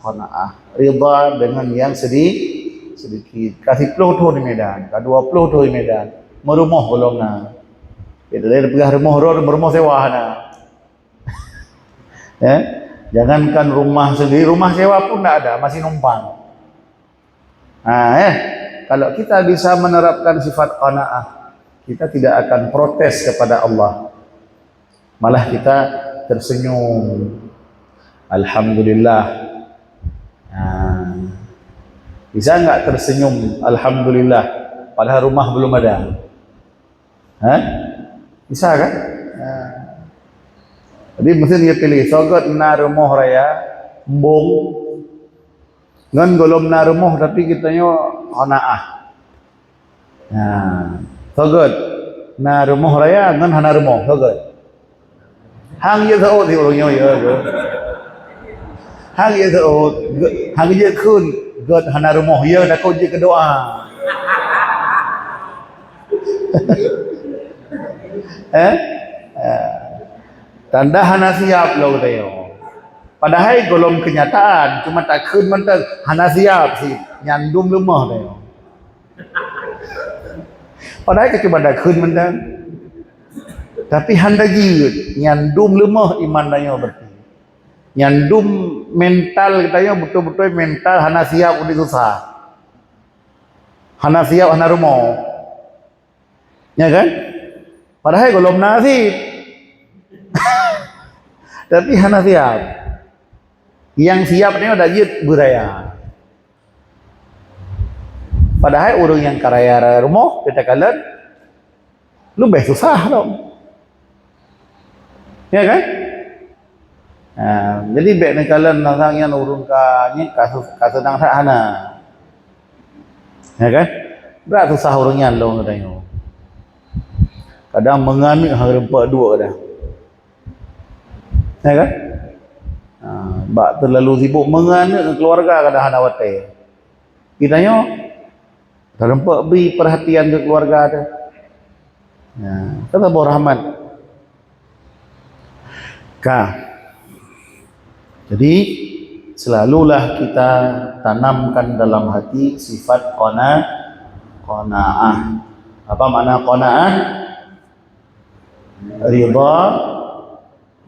qanaah. Ridha dengan yang sedi-, sedikit. Ka siploh thon di Medan, ka dua ploh thon di Medan. Meurumoh gohlom na. Kita dari peugah rumoh, ro-, meurumoh sewa na. Ya? Jangankan rumah sendiri, rumah sewa pun tak ada, masih numpang. Ha, eh, kalau kita bisa menerapkan sifat qanaah, kita tidak akan protes kepada Allah. Malah kita tersenyum. Alhamdulillah. Ha. Bisa nggak tersenyum? Alhamdulillah. Padahal rumah belum ada. Ha? Bisa kan? Ha. Jadi mesti dia pilih. Sogot na rumoh raya, embong, ngon gohlom na rumoh tapi kita nyoe qanaah. Ha. Sogot na rumoh raya ngon hana rumoh, sogot. Hang jeuet seuôt di ureuëng nyoe, ya, ya. Hang jeuet seuôt, hang jeuet kheun, gét hana rumoh, ya, takot jeuet keu doa. Eh? Eh. Tanda hana siap lom geutanyoe. Padahai gohlom kenyataan, cuma takheun mantong hana siap sih, nyan dum leumoh tanyoe. Padahai ka cuma takheun mantong. Tapi hana jeuet, nyan dum leumoh iman tanyoe berarti. Nyan dum mental geutanyoe beutôi-beutôi mental hana siap udeb susah. Hana siap, hana rumoh. Ya kan? Padahai gohlom na sih. Tapi hana siap. Nyang siap nyoe dak jeuet beuraya. Padahai ureuëng nyang ka raya-raya rumoh, kita kalon, leubeh susah lom. Ya kan? Ha, jadi bék neukalon nasa nyan ureuëng ka nyan ka su-, ka seunang that hana. Ya kan? Brat susah ureuëng nyan lom geutanyoe. Kadang meunganeuk hana rumpok duek kadang. Ya kan? Ha, bak teulalu sibuk meunganeuk ngon keuluwarga kadang hana watée. Geutanyoe Tarumpok bri perhatian keu keuluwarga teuh. Nah, ka saboh rahmat. Ka. Jadi, selalulah kita tanamkan dalam hati sifat qana-, qanaah. Apa makna qanaah? Ridha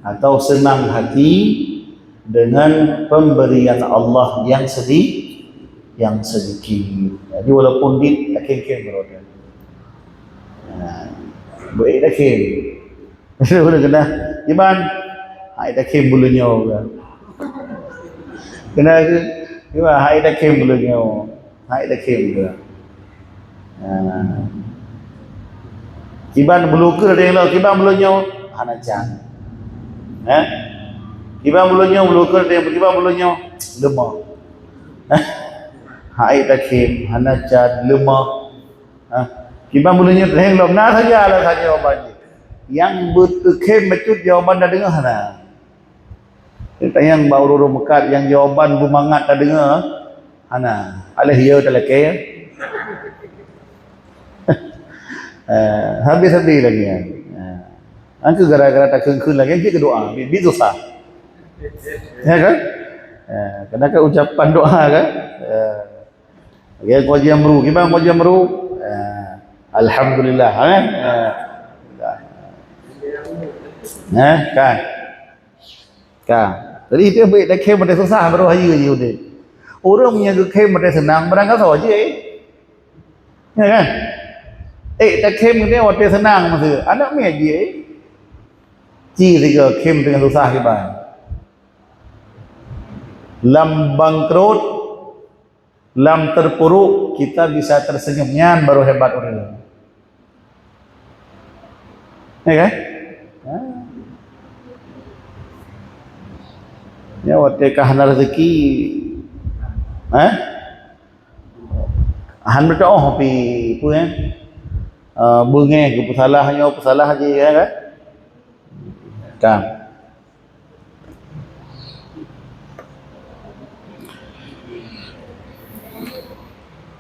atau senang hati dengan pemberian Allah yang sedi-, yang sedikit. Jadi walaupun dit, takheun-kheun baroe. Nah, baik takheun. Udah kena, Iban, hai takheun buleuen nyoe ke? Kena ke? Iban, hai takheun buleuen nyoe. Hai takheun buleuen. Ha. Kiban bulukeue teuh lom, kiban buleuen nyoe hana can. Eh? Kiban buleuen nyoe bulukeue teuh, kiban buleuen nyoe leumoh. Hai takheun, hana can, leumoh. Ha? Kiban buleuen nyoe teuh lom, na saja alasan jawaban jih. Nyang beuteukhém bacut jawaban na deungoe hana. Tanyong bak ureuëng-ureuëng meukat nyang jawaban beumangat tadeungoe, hana. Aléh ya talakée. Eh, habis-habis lagi nyan. Eh, angku gara-gara takheun-kheun lagi, jeuet keu doa, bi, bi susah. Ya kan? Eh, kadang kan ucapan doa kan? Eh, Oke, kau jam ru. Kiban kau jam ru? Eh, alhamdulillah, kan? Eh. Eh, kan? Kan? Jadi, itu baik takheun pada susah, baru hayu je udeh. Orang punya takheun pada senang, barang kata aja, eh. Ya kan? Eh, takheun dia waktu senang masa. Anak mi aja, eh. Ci tiga khém dengan susah kiban. Lam bangkrut, lam terpuruk kita bisa tersenyum, nyan baru hebat ureuëng. Ya kan? Ha. Ya, watée ka hana rezeki, ha? Han beutôi pi peue, eh? Ah, beungéh geupeusalah nyoe, peusalah jih, ya kan? Ka.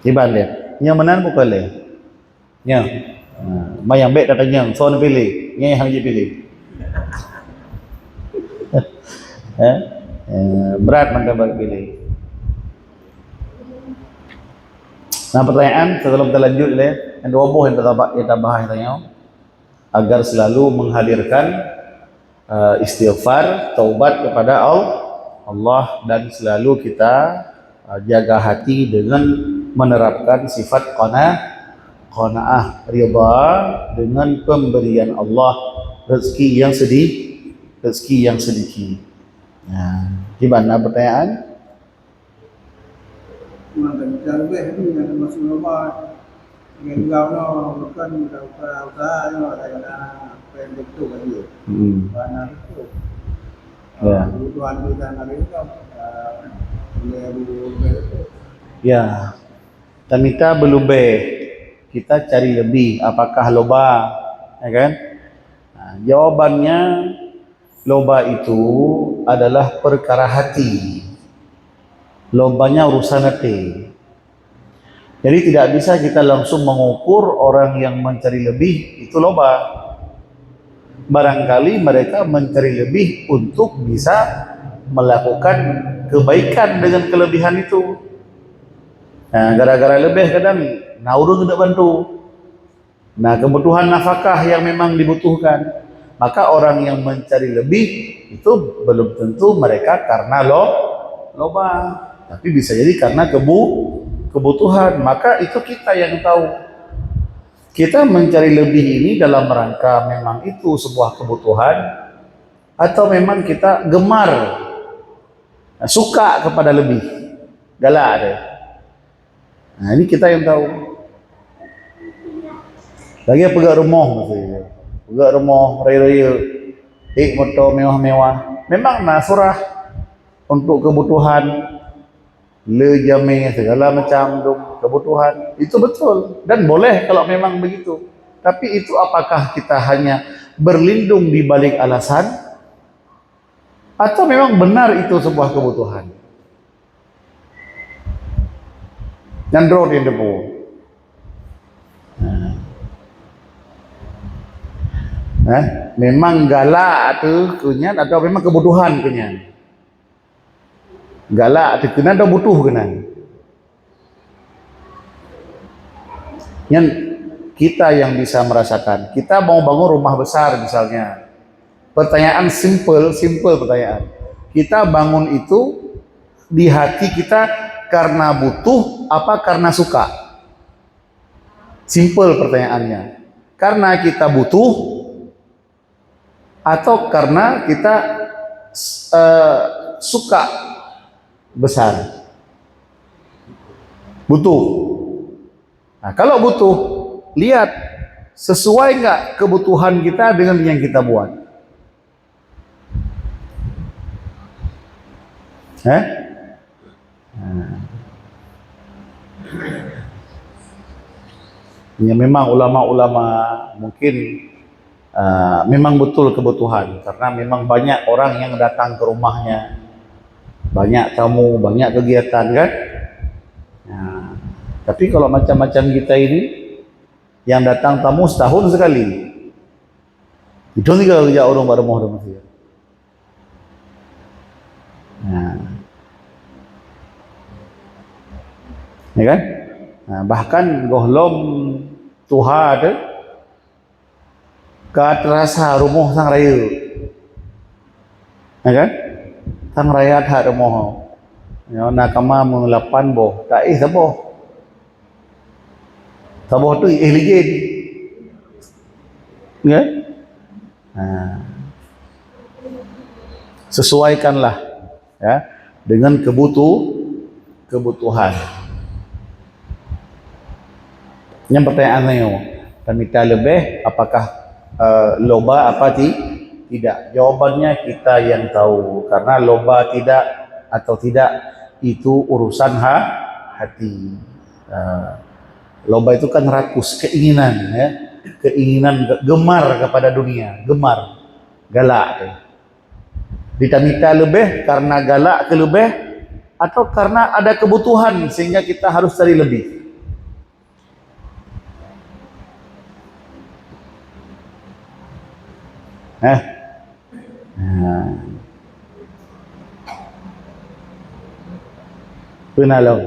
Iban dia. Nyang meunan bukan lé. Nya. Ha, mayang bék tatanyong, soe neupiléh? Nyang hana jipiléh. Eh, eh, berat mantong bagi pilih. Nah, pertanyaan sebelum kita lanjut le, yang dua boh yang kita ba-, kita bahas tanya, agar selalu menghadirkan, eh, istighfar, taubat kepada Al-, Allah, dan selalu kita, eh, jaga hati dengan menerapkan sifat qana-, qanaah, ridha dengan pemberian Allah, rezeki yang sedih, rezeki yang sedikit. Nah, gimana pertanyaan? Memang tak bisa lebih tu yang masuk lubang. Dengan gau no, bukan usaha-usaha no, saya kena apa yang betul lagi. Hmm. Mana betul. Ya. Kebutuhan kita nak itu, ah, boleh lebih betul. Ya. Tamita beulubeh, kita cari lebih, apakah loba? Ya kan? Nah, jawabannya, loba itu adalah perkara hati. Lobanya urusan hati. Jadi tidak bisa kita langsung mengukur orang yang mencari lebih itu loba. Barangkali mereka mencari lebih untuk bisa melakukan kebaikan dengan kelebihan itu. Nah, gara-gara lebih kadang na ureueng keuneuk bantu. Nah, kebutuhan nafkah yang memang dibutuhkan. Maka orang yang mencari lebih itu belum tentu mereka karena lo-, loba, tapi bisa jadi karena kebu-, kebutuhan. Maka itu kita yang tahu. Kita mencari lebih ini dalam rangka memang itu sebuah kebutuhan atau memang kita gemar, suka kepada lebih, galak dia. Nah, ini kita yang tahu. Lagi peugah rumoh, peugah rumoh raya-raya, ék moto mewah-mewah. Memang na surah untuk kebutuhan, le jamé, segala macam dum kebutuhan. Itu betul dan boleh kalau memang begitu. Tapi itu apakah kita hanya berlindung di balik alasan atau memang benar itu sebuah kebutuhan? Nyan droe nyang teupeue. Nah. Eh, memang galak tu keu nyan atau memang kebutuhan keu nyan? Galak tu keu nyan atau butuh keu nyan? Nyan kita yang bisa merasakan. Kita mau bangun rumah besar misalnya. Pertanyaan simple, simple pertanyaan. Kita bangun itu di hati kita karena butuh apa karena suka? Simple pertanyaannya. Karena kita butuh atau karena kita, eh, suka besar? Butuh. Nah, kalau butuh, lihat sesuai nggak kebutuhan kita dengan yang kita buat. Eh? Nah. Ya, memang ulama-ulama mungkin, ah, memang betul kebutuhan karena memang banyak orang yang datang ke rumahnya, banyak tamu, banyak kegiatan kan. Nah, tapi kalau macam-macam kita ini, yang datang tamu setahun sekali, itu juga kerja orang bak rumah tu masih. Nah. Ya kan? Nah, bahkan gohlom tuha tu ka terasa rumoh sang raya. Ya kan? Sang raya that rumoh. Ya, na kama meulapan boh, tak éh saboh. Saboh tu éh lijén. Ya? Nah. Sesuaikanlah, ya, dengan kebutuh-, kebutuhan. Yang pertanyaan saya, tamita lebih, apakah, eh, loba apa ti-, tidak? Jawabannya kita yang tahu, karena loba tidak atau tidak itu urusan ha-, hati. Eh, loba itu kan rakus, keinginan, ya, keinginan, gemar kepada dunia, gemar, galak. Ditamita lebih karena galak keu lebih atau karena ada kebutuhan sehingga kita harus cari lebih. Eh? Nah. Keunan lom.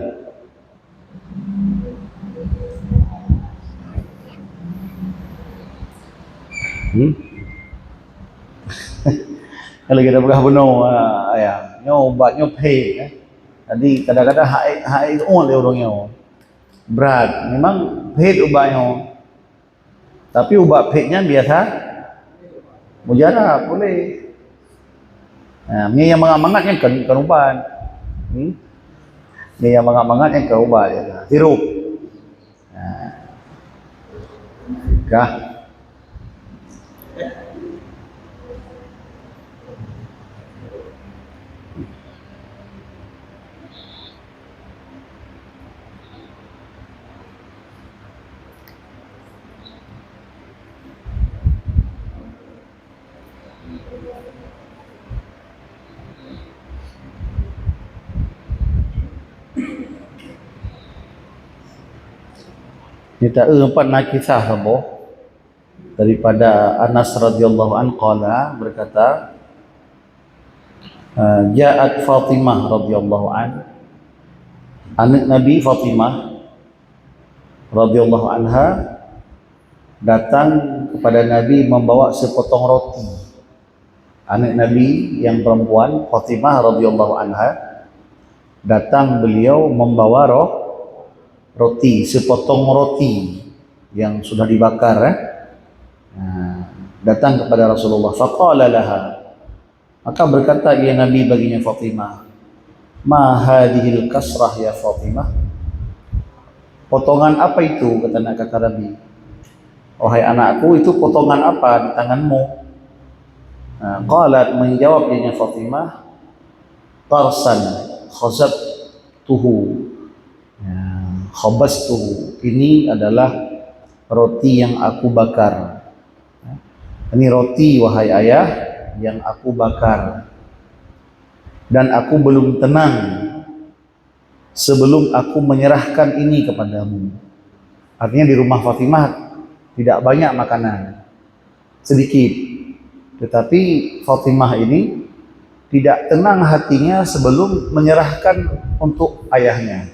Hmm? Kalau kita peugah bunoe, ah, ya, nyoe ubat nyoe phet, eh. Jadi kadang-kadang hai hai lé ureuëng nyoe. Brat, memang phet ubat nyoe. Tapi ubat phet nyan biasa mujarab boleh. Ha, meunyoe nyang mangat-mangat nyan kan, kan ubat. Hmm? Meunyoe nyang mangat-mangat nyan kan ubat ya. Sirup. Ha. Kah? Nita eu empat na kisah saboh daripada Anas radhiyallahu anhu qala berkata, eh, ja'at Fatimah radhiyallahu an, anak Nabi Fatimah radhiyallahu anha datang kepada Nabi membawa sepotong roti. Anak Nabi yang perempuan Fatimah radhiyallahu anha datang beliau membawa roh roti, sepotong roti yang sudah dibakar, eh. Nah, datang kepada Rasulullah. Faqala laha, maka berkata ia Nabi baginya Fatimah, "Ma hadhil kasrah ya Fatimah?" "Potongan apa itu?" kata nak kata Nabi. "Wahai anakku, itu potongan apa di tanganmu?" Nah, qalat, menjawab ianya Fatimah, "Qarsan khabaztuhu." Ya, khabaztuhu. Ini adalah roti yang aku bakar. Ini roti, wahai ayah, yang aku bakar. Dan aku belum tenang sebelum aku menyerahkan ini kepadamu. Artinya di rumah Fatimah tidak banyak makanan. Sedikit. Tetapi Fatimah ini tidak tenang hatinya sebelum menyerahkan untuk ayahnya.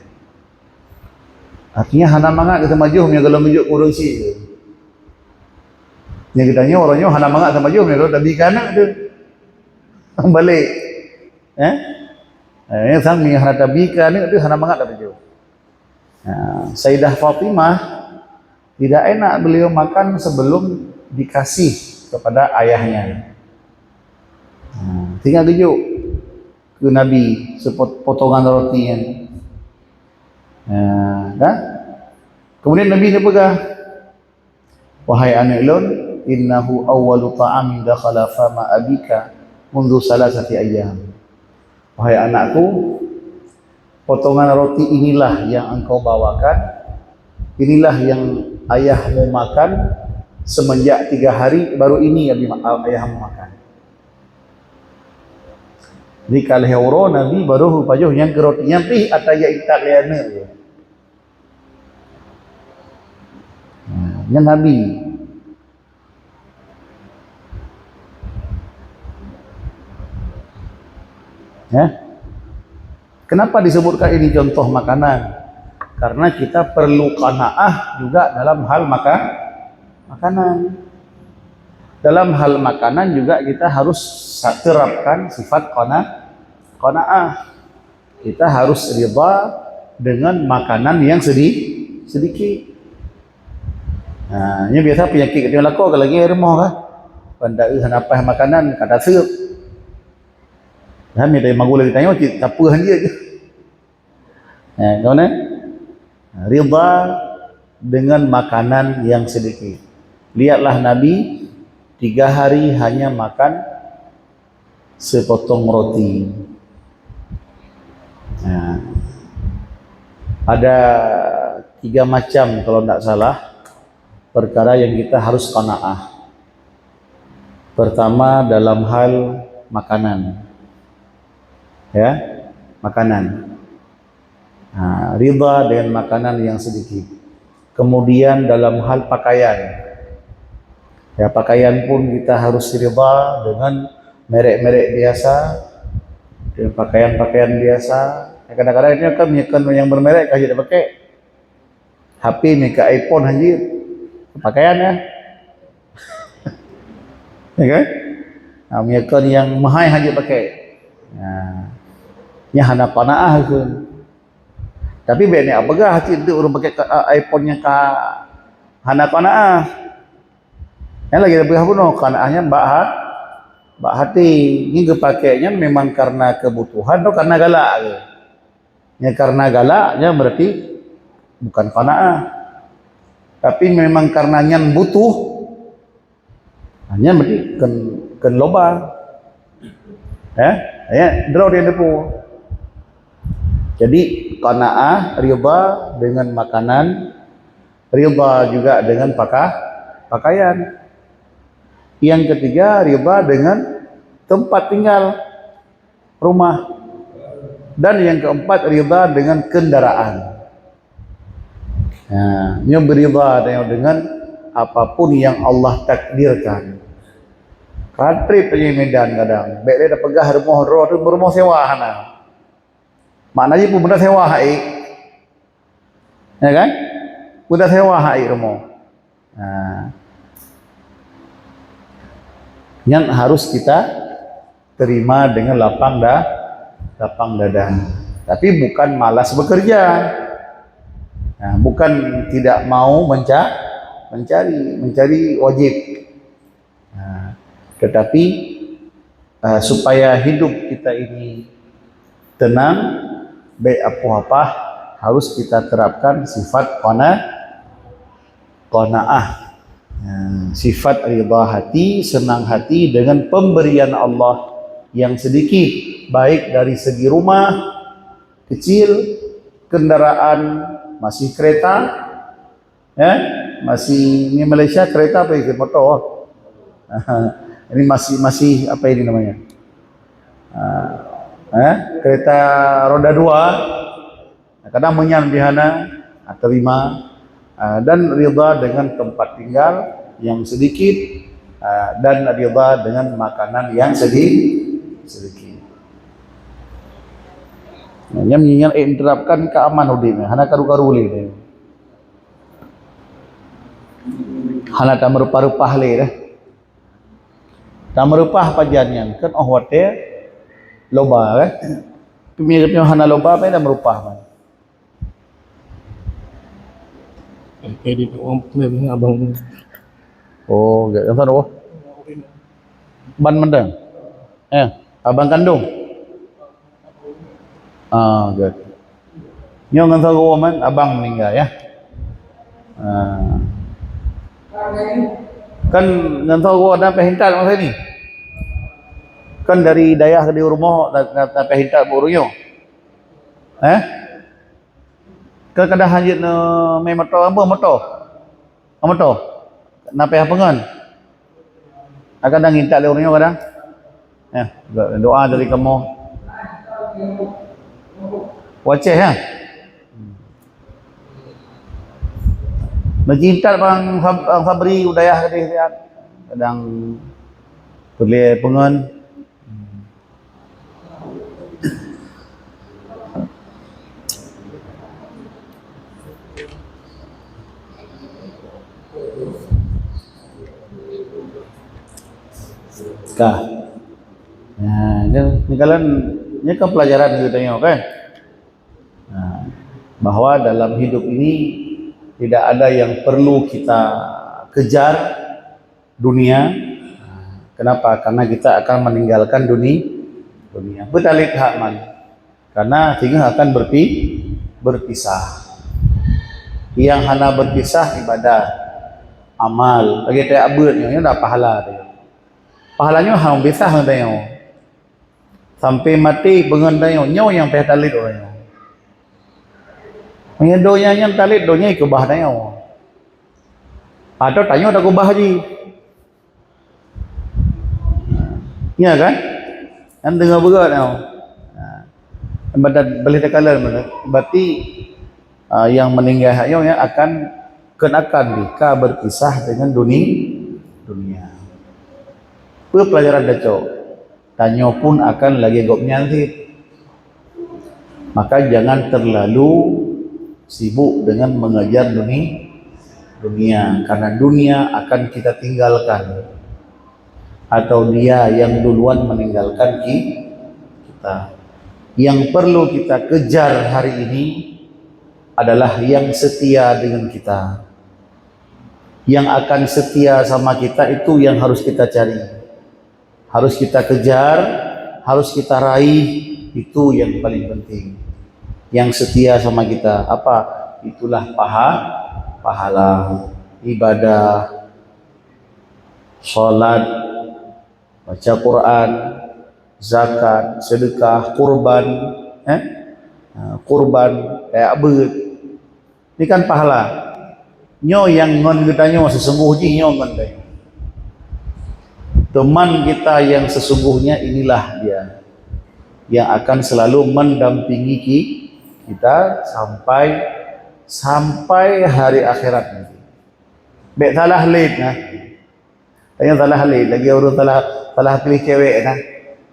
Artinya hana mangat geuteumajôh meunyoe gohlom geujok keu ureuëng syiek. Nyang geutanyoe uroe nyoe hana mangat teumajôh meunyoe gohlom tabi keu aneuk teuh. Balek. Eh? Eh, sang meunyoe hana tabi keu aneuk teuh hana mangat teumajôh. Nah, Sayyidah Fatimah tidak enak beliau makan sebelum dikasih kepada ayahnya. Nah, tinggal geujok keu Nabi sepot-, potongan roti nyan. Nah, dah. Kemudian Nabi neupeugah, "Wahai aneuk lôn, innahu awwalu ta'amin dakhala fama abika mundu salasati ayyam." Wahai anakku, potongan roti inilah yang engkau bawakan, inilah yang ayahmu makan semenjak tiga hari baru ini abi-, ayahmu makan. Jadi ka lhèe uroe Nabi baru geupajoh nyang keu roti nyan pih ata jak intat lé aneuk. Nah, nyan Nabi. Ya. Kenapa disebutkan ini contoh makanan? Karena kita perlu qanaah juga dalam hal maka-, makanan. Dalam hal makanan juga kita harus sa-, terapkan sifat qana-, qanaah. Kita harus ridha dengan makanan yang sedi-, sedikit. Nah, ini biasa penyakit kita lakukan lagi di rumah kan. Pandai hana paih makanan, kada seup. Nah, minta magul lagi tanya, cit, tak apa dia je. Nah, kau ni? Ridha dengan makanan yang sedikit. Lihatlah Nabi tiga hari hanya makan sepotong roti. Nah, ada tiga macam kalau tidak salah perkara yang kita harus qanaah. Pertama dalam hal makanan. Ya, makanan. Ha, ridha dengan makanan yang sedikit. Kemudian dalam hal pakaian. Ya, pakaian pun kita harus ridha dengan merek-merek biasa, dengan pakaian-pakaian biasa, Kadang-kadang nyoe kan meunyoe kon nyang bermerek ka jeuet pakai. H P meuka iPhone hana jeuet. Pakaian ya. Ya kan? Ha, meunyoe kon nyang mahai hana jeuet pakai. Ha. Nyan hana qanaah tu. Tapi bèk neupeugah cit ureueng pakai ka-, iPhone nyang ka hana qanaah. Nyan lagèe peugah bunoe, qanaah nyan bak ha-, bak hati. Nyan geupakai nyan memang karena kebutuhan atau karena galak ke? Nyan karena galak, nyan berarti bukan qanaah. Tapi memang karena nyan butuh, nyan berarti kon, kon loba. Ya, ya, droe dia depu. Jadi, qanaah, ridha dengan makanan, ridha juga dengan paka-, pakaian. Yang ketiga, ridha dengan tempat tinggal, rumah. Dan yang keempat, ridha dengan kendaraan. Nah, nyoe beuridha dengan apapun yang Allah takdirkan. Ka trép nyoe Medan kadang. Bèk lé tapeugah rumoh droe tu rumoh sewa hana. Makna jih peue, benda sewa hai. Ya kan? Benda sewa hai rumoh. Nah. Yang harus kita terima dengan lapang da-, lapang dada. Tapi bukan malas bekerja. Nah, bukan tidak mau menca-, mencari, mencari wajib. Nah, tetapi, eh, supaya hidup kita ini tenang, bèk apoh-apah, harus kita terapkan sifat qana-, qanaah. Nah, sifat ridha hati, senang hati dengan pemberian Allah yang sedikit, baik dari segi rumah, kecil, kendaraan, masih kereta, ya, masih, di Malaysia kereta apa itu? Motor. Ini masih, masih apa ini namanya? Ah, eh, kereta roda dua. Kadang meunyan pih hana, ah, terima, ah, dan ridha dengan tempat tinggal yang sedikit, ah, dan ridha dengan makanan yang sedi-, sedikit. Nah, nyan, nyan, eh, diterapkan keu aman udép nyan, hana karu-karu lé. Hana tameureupah-reupah lé dah. Tameureupah pajan nyan, kan óh watèe loba kan. Tapi meunyoe hana loba, bèk tameureupah man. Oke, di abang. Oh, gèt. Nyang sana, oh. Ban mantong. Eh, abang kandung. Ah, gèt. Nyoe ngon sagoe man, abang meninggal ya. Ah. Kan ngon sagoe na peuhintat masa ni. Kan dari dayah ke di rumoh na, na, na peuhintat bu ureueng nyoe. Eh? Keu kadang hanjeuet neumé moto, apa moto? Apa moto? Na payah peungon. Kadang intat lé ureueng nyoe kadang. Ya, doa dari kamoe. Waceh ya. Meucintat bang Fab-, bang Fabri udayah kadeh siat. Kadang peulé peungon. Ka. Nah, nyoe, nyoe kan pelajaran geutanyoe kan. Nah, bahwa dalam hidup ini tidak ada yang perlu kita kejar, dunia. Kenapa? Karena kita akan meninggalkan duni-, dunia. Beutalét that man. Karena singoh akan berpi-, berpisah. Nyang hana berpisah ibadah, amal. Lagèe tajak beuet nyoe, nyoe na pahala teuh. Pahala nyoe hana pisah ngon tanyoe. Sampai maté peungon tanyoe, nyoe nyang payah talét uroe nyoe. Meunyoe donya nyan talét, donya ikeubah tanyoe. Atau tanyoe takeubah jih. Nya kan? Kan deungoe beugöt nyoe. Nah, berarti boleh takalon, berarti, ah, yang meninggal nyoe akan keunakan di ka berpisah dengan duni-, dunia. Peue pelajaran tacok? Tanyoe pun akan lagèe gobnyan cit. Maka jangan terlalu sibuk dengan mengejar duni-, dunia, karena dunia akan kita tinggalkan, atau dia yang duluan meninggalkan ki-, kita. Yang perlu kita kejar hari ini adalah yang setia dengan kita. Yang akan setia sama kita, itu yang harus kita cari, harus kita kejar, harus kita raih, itu yang paling penting. Yang setia sama kita, apa? Itulah paha-, pahala, ibadah, salat, baca Quran, zakat, sedekah, kurban, eh? Ha, kurban, kayak beuet. Ini kan pahala. Nyoe nyang ngon geutanyoe, sesungguh jih nyoe ngon geutanyoe. Teman kita yang sesungguhnya inilah dia, yang akan selalu mendampingi ki-, kita sampai, sampai hari akhirat nanti. Bék salah lét nah. Tanyoe salah lét, lagèe ureueng salah, salah piléh cewek nah.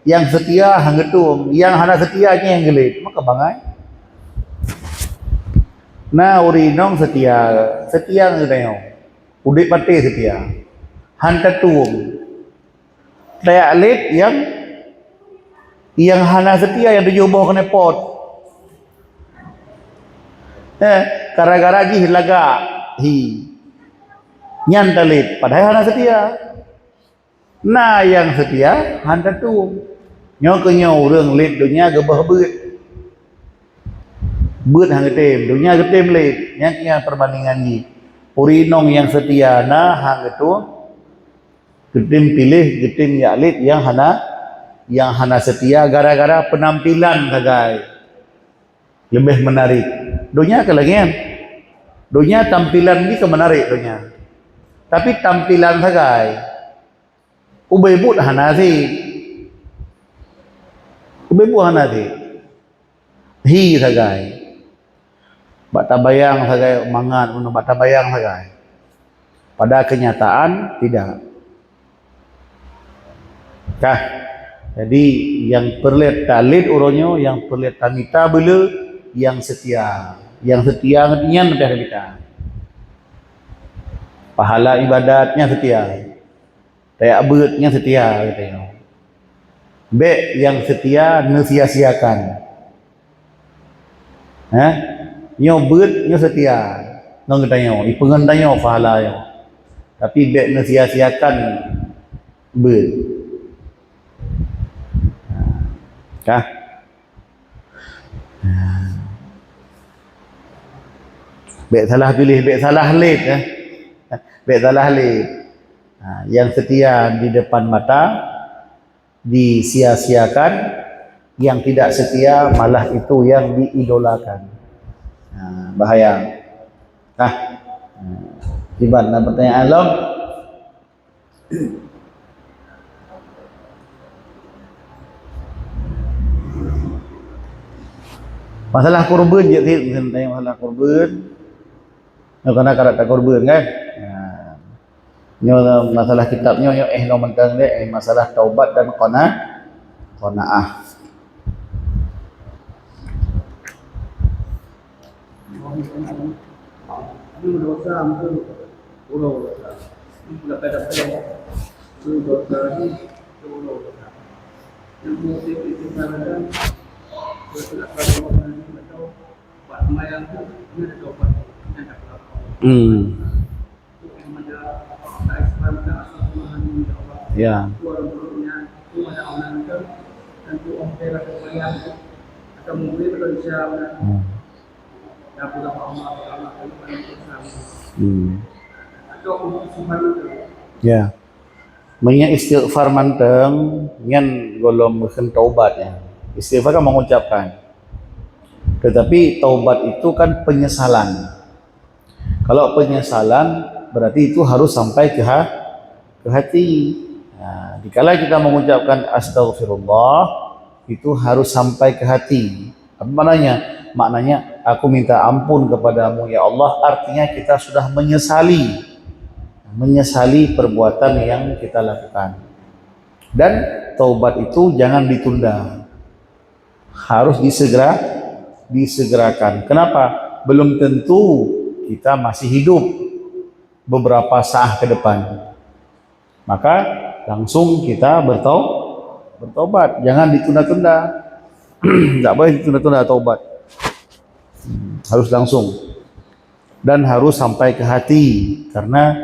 Nyang seutia han geutueng, nyang hana seutia nyan nyang geulét. Maka bangai. Na ureueng inong seutia, seutia ngon tanyoe. Udép maté seutia. Han tatueng. Tajak lét nyang, nyang hana seutia nyang tujoh boh keuneuk pot. Eh, gara-gara jih lagak, hi. Nyan talét, padahai hana seutia. Na nyang seutia, han tatueng. Nyoe keuh nyoe ureueng lét donya geuböh beuet. Beuet han geutem, donya geutem lét. Nyan, nyan perbandingan jih. Ureueng inong nyang seutia na han geutueng, geutem piléh, geutem jak lét nyang hana, nyang hana seutia gara-gara peunampilan sagai. Leubeh menarik. Donya keuh lagèe nyan. Donya tampilan jih keuh menarik donya. Tapi tampilan sagai. Ubé buet hana sit. Ubé buet hana sit. Hi sagai. Bak tabayang sagai mangat, bak tabayang sagai. Pada kenyataan, tidak. Kah? Jadi, nyang peureulèe talét uroe nyoe, nyang peureulèe tamita beuleu, nyang seutia. Nyang seutia nyan leubeh tamita. Pahala ibadat nyan seutia. Tajak beuet nyan seutia geutanyoe. Bék nyang seutia neusia-siakan. Hah? Nyoe beuet, nyoe seutia. Ngon geutanyoe, ipeungon tanyoe pahala nyoe. Tapi bék neusia-siakan beuet. Kah? Bék salah piléh, bék salah lét, eh. Bék salah lét. Ha, nyang seutia di depan mata, disia-siakan, yang tidak setia malah itu yang diidolakan. Ha, bahaya. Nah, Iban, na pertanyaan lom? Masalah kurban je, Cik. Mungkin tanya masalah kurban. Nyoe kana karab takurban, kan? Nah. Nyoe masalah kitab nyoe, nyoe éh lom mantong deh, éh masalah taubat dan qana-, qanaah. Hmm. Ya. Hmm. Hmm. Ya. Meunyoe istighfar mantong, nyan gohlom meukeun taubat nyan. Istighfar kan mengucapkan. Tetapi taubat itu kan penyesalan. Kalau penyesalan, berarti itu harus sampai ke ha-, ke hati. Nah, dikala kita mengucapkan astaghfirullah, itu harus sampai ke hati. Apa maknanya? Maknanya, "Aku minta ampun kepadamu, ya Allah." Artinya kita sudah menyesali, menyesali perbuatan yang kita lakukan. Dan taubat itu jangan ditunda. Harus disegera, disegerakan. Kenapa? Belum tentu kita masih hidup beberapa saat ke depan. Maka langsung kita bertau-, bertobat. Jangan ditunda-tunda. Tak boleh ditunda-tunda taubat. Harus langsung. Dan harus sampai ke hati. Karena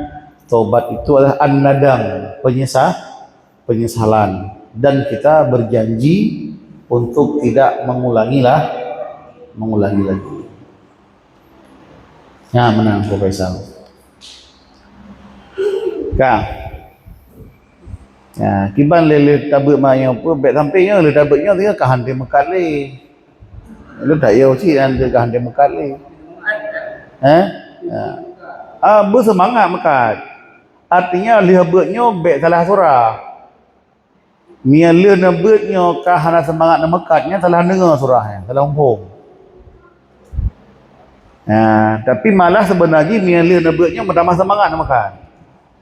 taubat itu adalah an-nadam, penyesal, penyesalan. Dan kita berjanji untuk tidak mengulangilah, mengulangi lagi. Nyan meunan, Profesor. Ka. Ya, kiban lé, lé tabeuet ma nyoe pun, bèk sampoe nyoe lé tabeuet nyoe, ka han tém meukat lé. Lé that yo cit han tém, ka han tém meukat lé. Eh? Ya. Ah, beuseumangat meukat. Artinya, lheueh beuet nyoe bèk salah surah. Meunyoe lheueh neubeuet nyoe ka hana seumangat neumeukat, nyan salah deungoe surah nyan, salah muphom. Nah, tapi malah seubeuna jih meunyoe lheueh neubeuet nyoe meutamah seumangat neumeukat.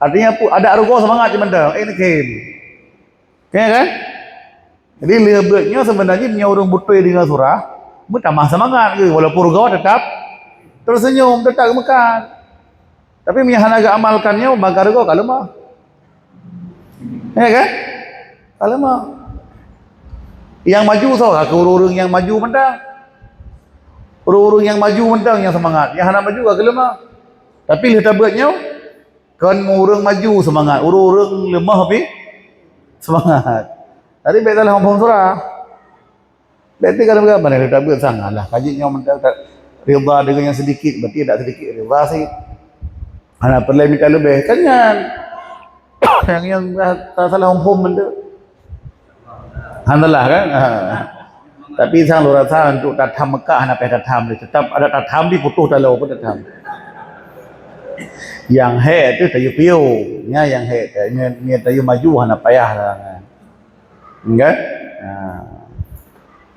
Artinya pu-, adak rugoe seumangat jih mantong, eh, neukhem. Ya kan? Jadi lheueh beuet nyoe seubeuna jih meunyoe ureueng beutôi deungoe surah, meutamah seumangat geuh, walaupun rugoe tetap teuseunyum, tetap geumeukat. Tapi meunyoe hana geuamalkan nyoe, maka rugoe ka leumah. Ya kan? Ka leumah. Nyang maju soe? Ka ureueng-ureueng nyang maju mantong. Ureueng-ureueng nyang maju mantong nyang seumangat. Nyang hana maju ka geuleumah. Tapi lheueh tabeuet nyoe, kon ureueng maju seumangat, ureueng-ureueng leumah pih seumangat. Jadi bèk salah muphom surah. Berarti kalau begitu, mana kita buat sangat lah. Kaji nyoe mantong tak rida dengan yang sedikit, berarti tak sedikit rida sih. Hana perlu minta lebih. Kan nyan. Yang, yang salah hukum mantong. Alhamdulillah kan? Ha. Tapi sang lôn rasa untuk tatham Mekah hana payah tatham. Tetap ada tatham di putuh talo pun tatham. Yang hek tu tayu piu. Nya yang hek. Nya, nya tayu maju hana payah lah. Kan? Ha.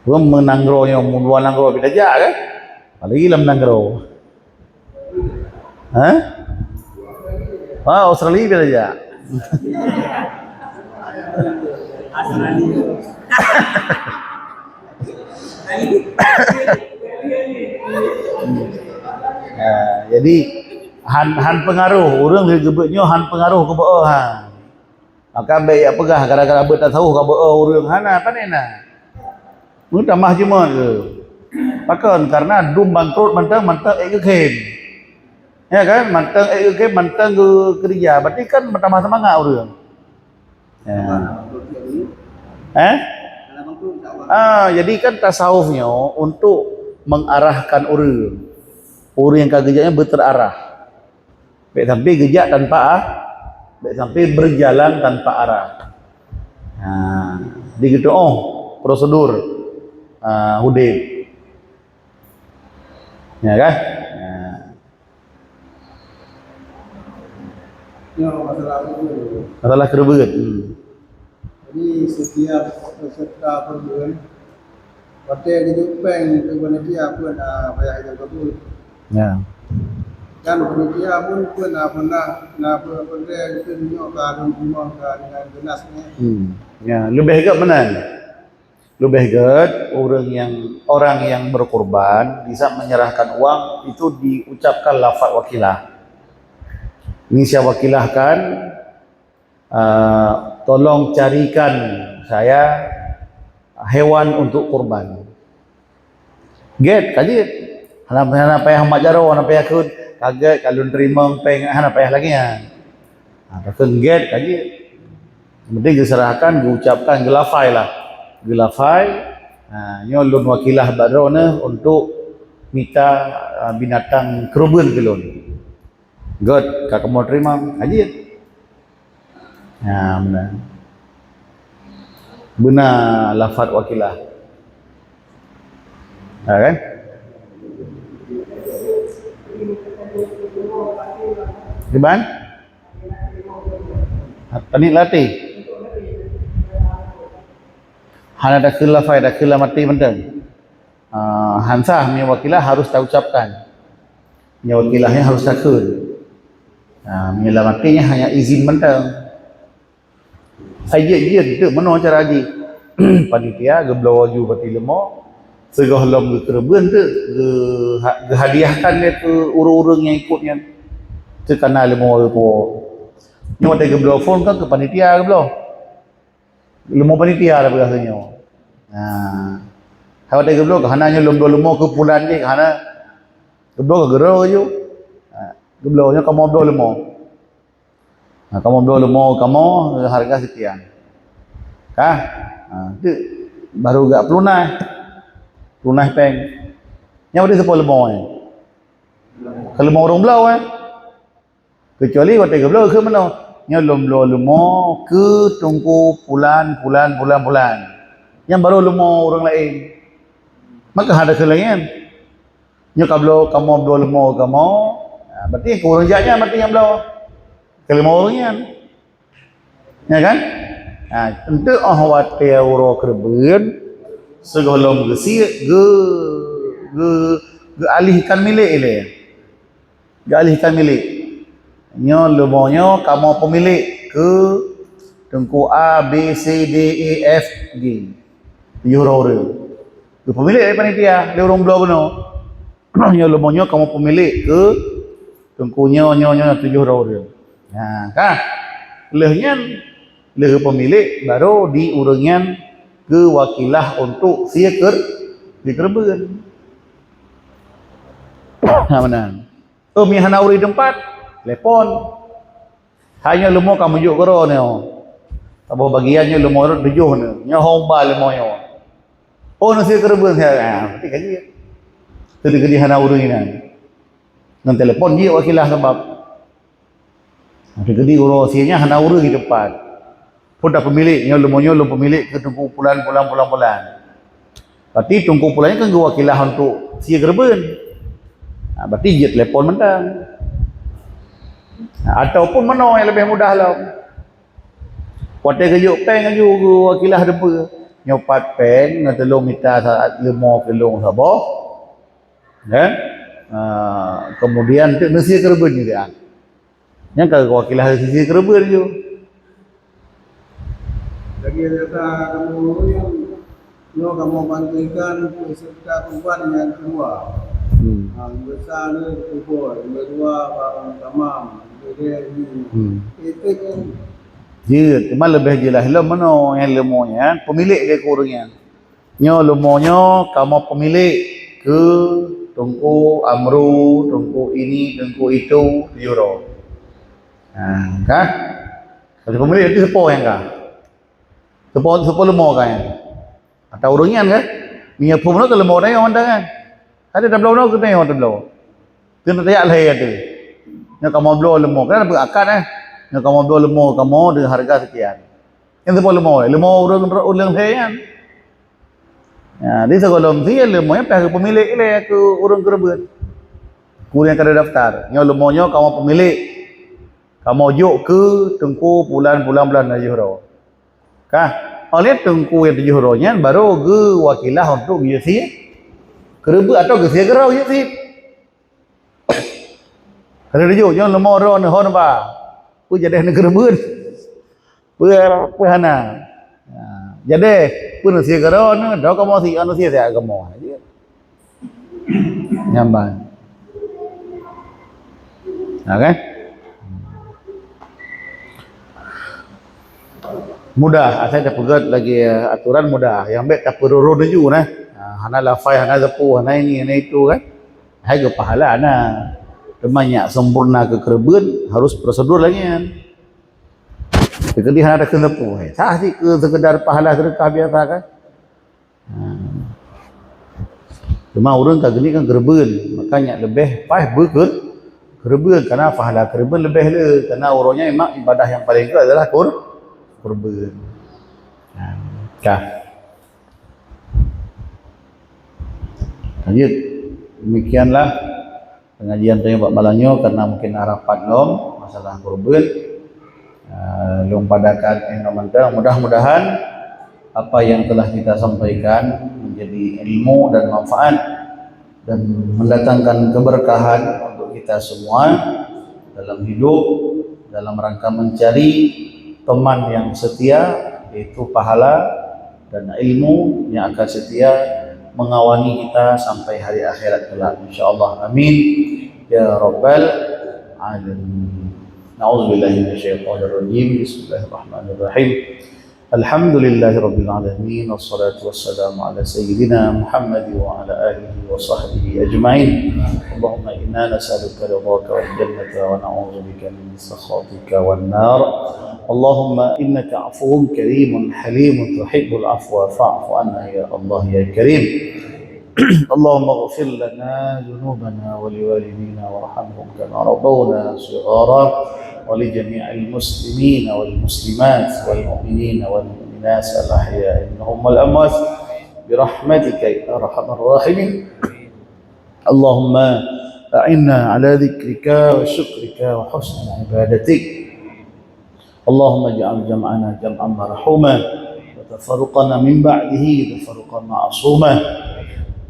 Rum meunanggroe nyoe, meuluwa nanggroe pih tajak kan? Apalagi lam nanggroe. Ha? Ha, Australia pih tajak. Ha, jadi han, han pengaruh, ureueng geubeuet nyoe han pengaruh keu beu ha. Maka bèk jak peugah gara-gara beuet tasawuf ka beu-o ureueng, hana, pane na. Meutamah jeuet keu. Pakon? Karena dum bangkrot mantong, mantong ék geukhem. Ya kan? Mantong ék geukhem, mantong geukeurija. Berarti kan meutamah seumangat ureueng. Ya. Eh? Ah, jadi kan tasawuf nyoe untuk mengarahkan ureueng. Ureueng nyang ka geujak nyan beuterarah. Bèk sampai geujak tanpa a-, bèk sampai berjalan tanpa arah. Ha, di gitu, oh, prosedur, ha, udeb. Ya kan? Ha. Ya, masalah keureubeuen. Masalah keureubeuen. Hmm. Jadi, setiap peserta keureubeuen, watèe geujok péng keu panitia pun, ah, payah geujok keureubeuen. Ya. Dan panitia pun, pun, ah, pernah, na pun, pun, pun, nyoe ka lôn teurimong ka dengan jelas nyoe. Hmm. Ya, leubeh gèt meunan. Leubeh gèt, ureueng nyang, orang yang berkorban, di saat menyerahkan uang, itu diucapkan lafaz wakilah. Ini saya wakilahkan, ah, tolong carikan saya hewan untuk kurban. Gèt, ka jeuet. Hana, hana payah mat jaroe, hana payah kheun, ka gèt, ka lôn teurimong péng, hana payah lagèe nyan. Ha, ka kheun gèt, ka jeuet. Yang penting geuserahkan, geuucapkan, geulafai lah. Geulafai, ha, nyoe lôn wakilah bak droeneuh untuk mita, ha, binatang keureubeuen keu lôn. Gèt, ka kamoe teurimong, ka jeuet. Ha, beuna. Beuna lafaz wakilah. Ha, kan? Kiban? Ha, panitia latih. Hana takheun lafaz, takheun lam até mantong. Ah, han sah, meunyoe wakilah harus taucapkan. Meunyoe wakilah nyan harus takheun. Ah, meunyoe lam até nyan hanya izin mantong. Ai jeuet-jeuet teuk meunoe cara jih. Panitia geubloe laju bati leumo, Sigohlom geukeureubeuen teuk geuha-, geuhadiahkan lé keu ureuëng-ureuëng nyang ikot nyan. Teuk kana leumo tuwoe. Nyoe watée geubloe phon kan keu panitia geubloe. Leumo panitia dah peugah nyoe. Nah, watée geubloe hana nyoe lom bloe leumo keu pulan jih hana. Geubloe keu geuroe ju. Nah, geubloe nyoe kamoe bloe leumo. Nah, kamoe bloe leumo kamoe harga sekian. Kah? Nah, tu baru gak pelunaih. Pelunaih péng. Nyang berarti sepuluh leumo eh. Kalau leumo ureuëng bloe eh. Kecuali watée geubloe keu meunoe. Nyoe lom bloe leumo keu teungku pulan, pulan, pulan, pulan. Nyang baru leumo ureuëng laén. Maka hana keu laén. Nyoe ka bloe kamoe bloe leumo kamoe. Ha, berarti keu ureuëng jak nyan berarti nyang bloe. Keu leumo ureuëng nyan. Ya kan? Ha, enteuk óh watée uroe keureubeuen sigohlom geusiek geu, geu, geualihkan milék ilée. Geualihkan milék. Nyoe leumo nyoe kamoe peumilék keu teungku A, B, C, D, E, F, G. Tujoh droe ureuëng. Geupeumilék lé panitia, lé ureuëng bloe bunoe. Nyoe leumo nyoe kamoe peumilék keu teungku nyoe, nyoe, nyoe tujoh droe ureuëng. Nah, kah? Lheueh nyan, lheueh peumilék baru di ureuëng nyan keu wakilah untuk sie keur-, dikeureubeuen. Nah, meunan. Oh, mi hana ureuëng teumpat, telepon. Hai nyoe leumo ka meujok keudroe nyoe. Saboh bagian nyoe leumo rot tujoh nyoe. Nyoe hom ba leumo nyoe. Oh, nasi keureubeuen saya. Ha, berarti ka jeuet. Teudeuk hana ureuëng inan. Ngon telepon jeuet wakilah sabab. Teudeuk uroe sie nyan hana ureuëng di teumpat. Pun dah pemilik, nyoe leumo nyoe lom pemilik keu teungku pulan, pulan, pulan, pulan. Berarti teungku pulan nyan kan geuwakilah untuk sie keureubeuen. Ha, berarti jeuet telepon mantong. Ha, ataupun meunoe nyang leubeh mudah lom. Watée geujok péng laju geuwakilah teumpat. Nyoe pat péng ngon tulông mita sa-, leumo keu lôn saboh. Kan? Ha, kemudian tu neusie keureubeuen juga. Nyang ka wakilah sisi keureubeuen ju. Lagi kata kamu yang nyoe kamu bantukan peserta kurban yang kedua. Hmm. Ha, besar ni kubur, yang kedua bang tamam, jadi ini. Hmm. Itu kan. Jeuet, cuma leubeh jeulaih lom meunoe nyang leumo nyan, pemilik dia kureueng nyan. Nyoe leumo nyoe kamoe peumilék keu Teungku Amru, Teungku Ini, Teungku Itu, tujoh droe. Ha, ka? Kalau peumilék itu seupôt nyang ka. Seupôt, seupôt leumo ka nyan. Atau ureuëng nyan ka? Meunyoe phon leumo tanyoe mantong kan. Ada tabloe unoe keu tanyoe tabloe. Keuneuk tajak lhée tu. Nyoe kamoe bloe leumo, kan beuakat eh. Nyoe kamoe bloe leumo kamoe dengan harga sekian. Nyang seupôt leumo, leumo ureuëng, ureuëng lhée nyan. Ya, di sigohlom sie leumo nyan pih keu peumilék ilée keu ureuëng keureubeuen. Keu ureuëng nyang ka daftar. Nyoe leumo nyoe kamoe peumilék. Kamoe jok keu teungku pulan, pulan, pulan tujoh droe. Kah, oleh teungku nyang tujoh droe nyan baru geuwakilah untuk geujok sie keureubeuen atau geusie keudroe geujok sie. Keuneuk jok nyoe leumo droe neuhon ba. Peue jadeh neukeureubeuen. Peue, peue hana. Ha, jadeh peue neusie keudroe neu, droe kamoe sie, anu sie siat kamoe. Nyan ban. Ha, kan? Mudah, asai tapeugét lagi aturan mudah. Nyang bék tapeururun laju nah. Ha, hana lafai, hana seupôt, hana ini, hana itu kan. Hai geupahala na. Teuma nyak sempurna keu keureubeuen harus prosedur lagée nyan. Teukeudi hana takheun teupeu, hai. Sah cit keu sekedar pahala sedekah biasa kan. Ha. Cuma ureuëng ka geunie kan keureubeuen, maka nyak leubeh paih beu keur-, keureubeuen, karena pahala keureubeuen leubeh le, karena uroe nyan memang ibadah nyang paleng gét adalah kur-, keureubeuen. Ha. Ka. Lanjut. Demikianlah pengajian tanyoe bak malam nyoe, karena mungkin na rapat lom masalah keureubeuen. Ah, lôn padakan inoe mantong. Mudah-mudahan apa yang telah kita sampaikan menjadi ilmu dan manfaat dan mendatangkan keberkahan untuk kita semua dalam hidup, dalam rangka mencari teman yang setia, yaitu pahala dan ilmu yang akan setia mengawani kita sampai hari akhirat kelak, insyaallah. Amin ya rabbal alamin. A'udzubillahi minasyaitonirrajim. Bismillahirrahmanirrahim. Alhamdulillahirabbil alamin. Wassalatu wassalamu ala sayyidina Muhammad wa ala alihi wa sahbihi ajmain. Allahumma inna nas'aluka ridhaka wal jannata wa na'udzubika min sakhatika wan nar. Allahumma innaka afuwun karimun halimun tuhibbul afwa fa'fu anna ya Allah ya Karim. Allahumma ighfir lana dzunubana wa liwalidina warhamhum kama rabbawna shighara wa li jami'il muslimina wal muslimat wal mu'minina wal mu'minat al ahya'i minhum wal amwat bi rahmatika ya arhamar rahimin. Allahumma a'inna ala dzikrika wa syukrika wa husni ibadatik. Allahumma ij'al jam'ana jam'an marhuma wa tafarruqana min ba'dihi tafarruqan ma'suma.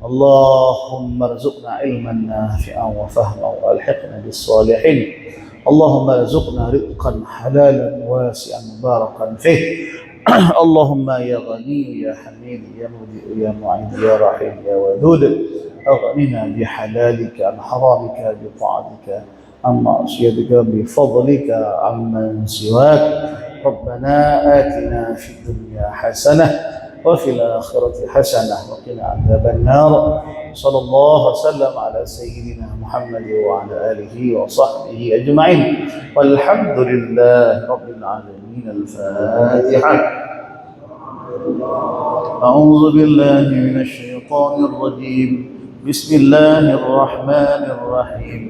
Allahumma rzuqna ilman nafi'an wa fahman wa alhiqna bis salihin. Allahumma rzuqna rizqan halalan wasi'an mubarakan fih. Allahumma ya Ghani ya Hamid ya Mubdi ya Mu'id ya Rahim ya Wadud, aghnina bi halalika an haramika bi ta'atika an ma'siyatika bi fadlika amman siwak. Rabbana atina fid dunya hasanah wa fil akhirati hasanah wa qina adzaban nar. Sallallahu wasallam ala sayyidina Muhammad wa ala alihi wa sahbihi ajmain. Walhamdulillahi rabbil alamin. Al-Fatihah. أعوذ بالله من الشيطان الرجيم. بسم الله الرحمن الرحيم.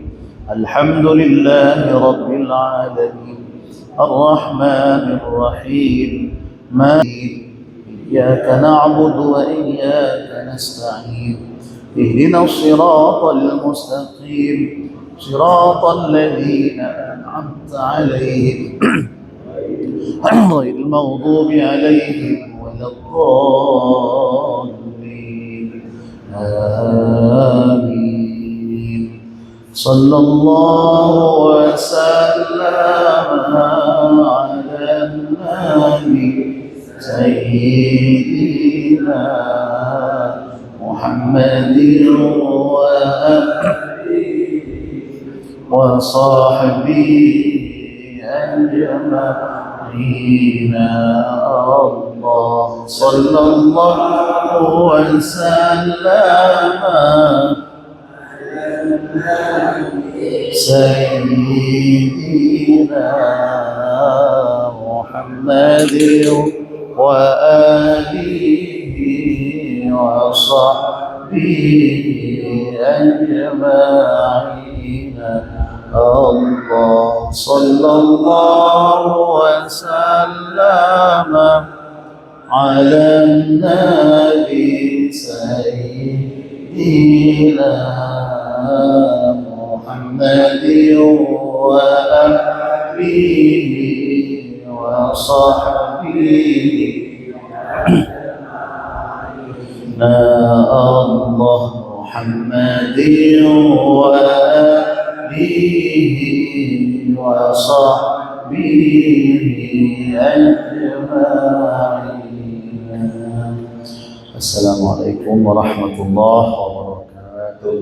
الحمد لله رب العالمين. الرحمن الرحيم. ما إياك نعبد وإياك نستعين. اهدنا الصراط المستقيم. صراط الذين أنعمت عليهم غير المغضوب عليهم ولا الضالين. آمين. صلى الله وسلم على النبي سيدنا محمد وآله وصحبه أجمعين. الله صلى الله وسلم سيدنا محمد وآله وصحبه أجمعين. الله صلى الله وسلم على النبي سيدنا محمد وآله وصحبه. الله محمد وآله وصحبه أجمعين. السلام عليكم ورحمة الله وبركاته.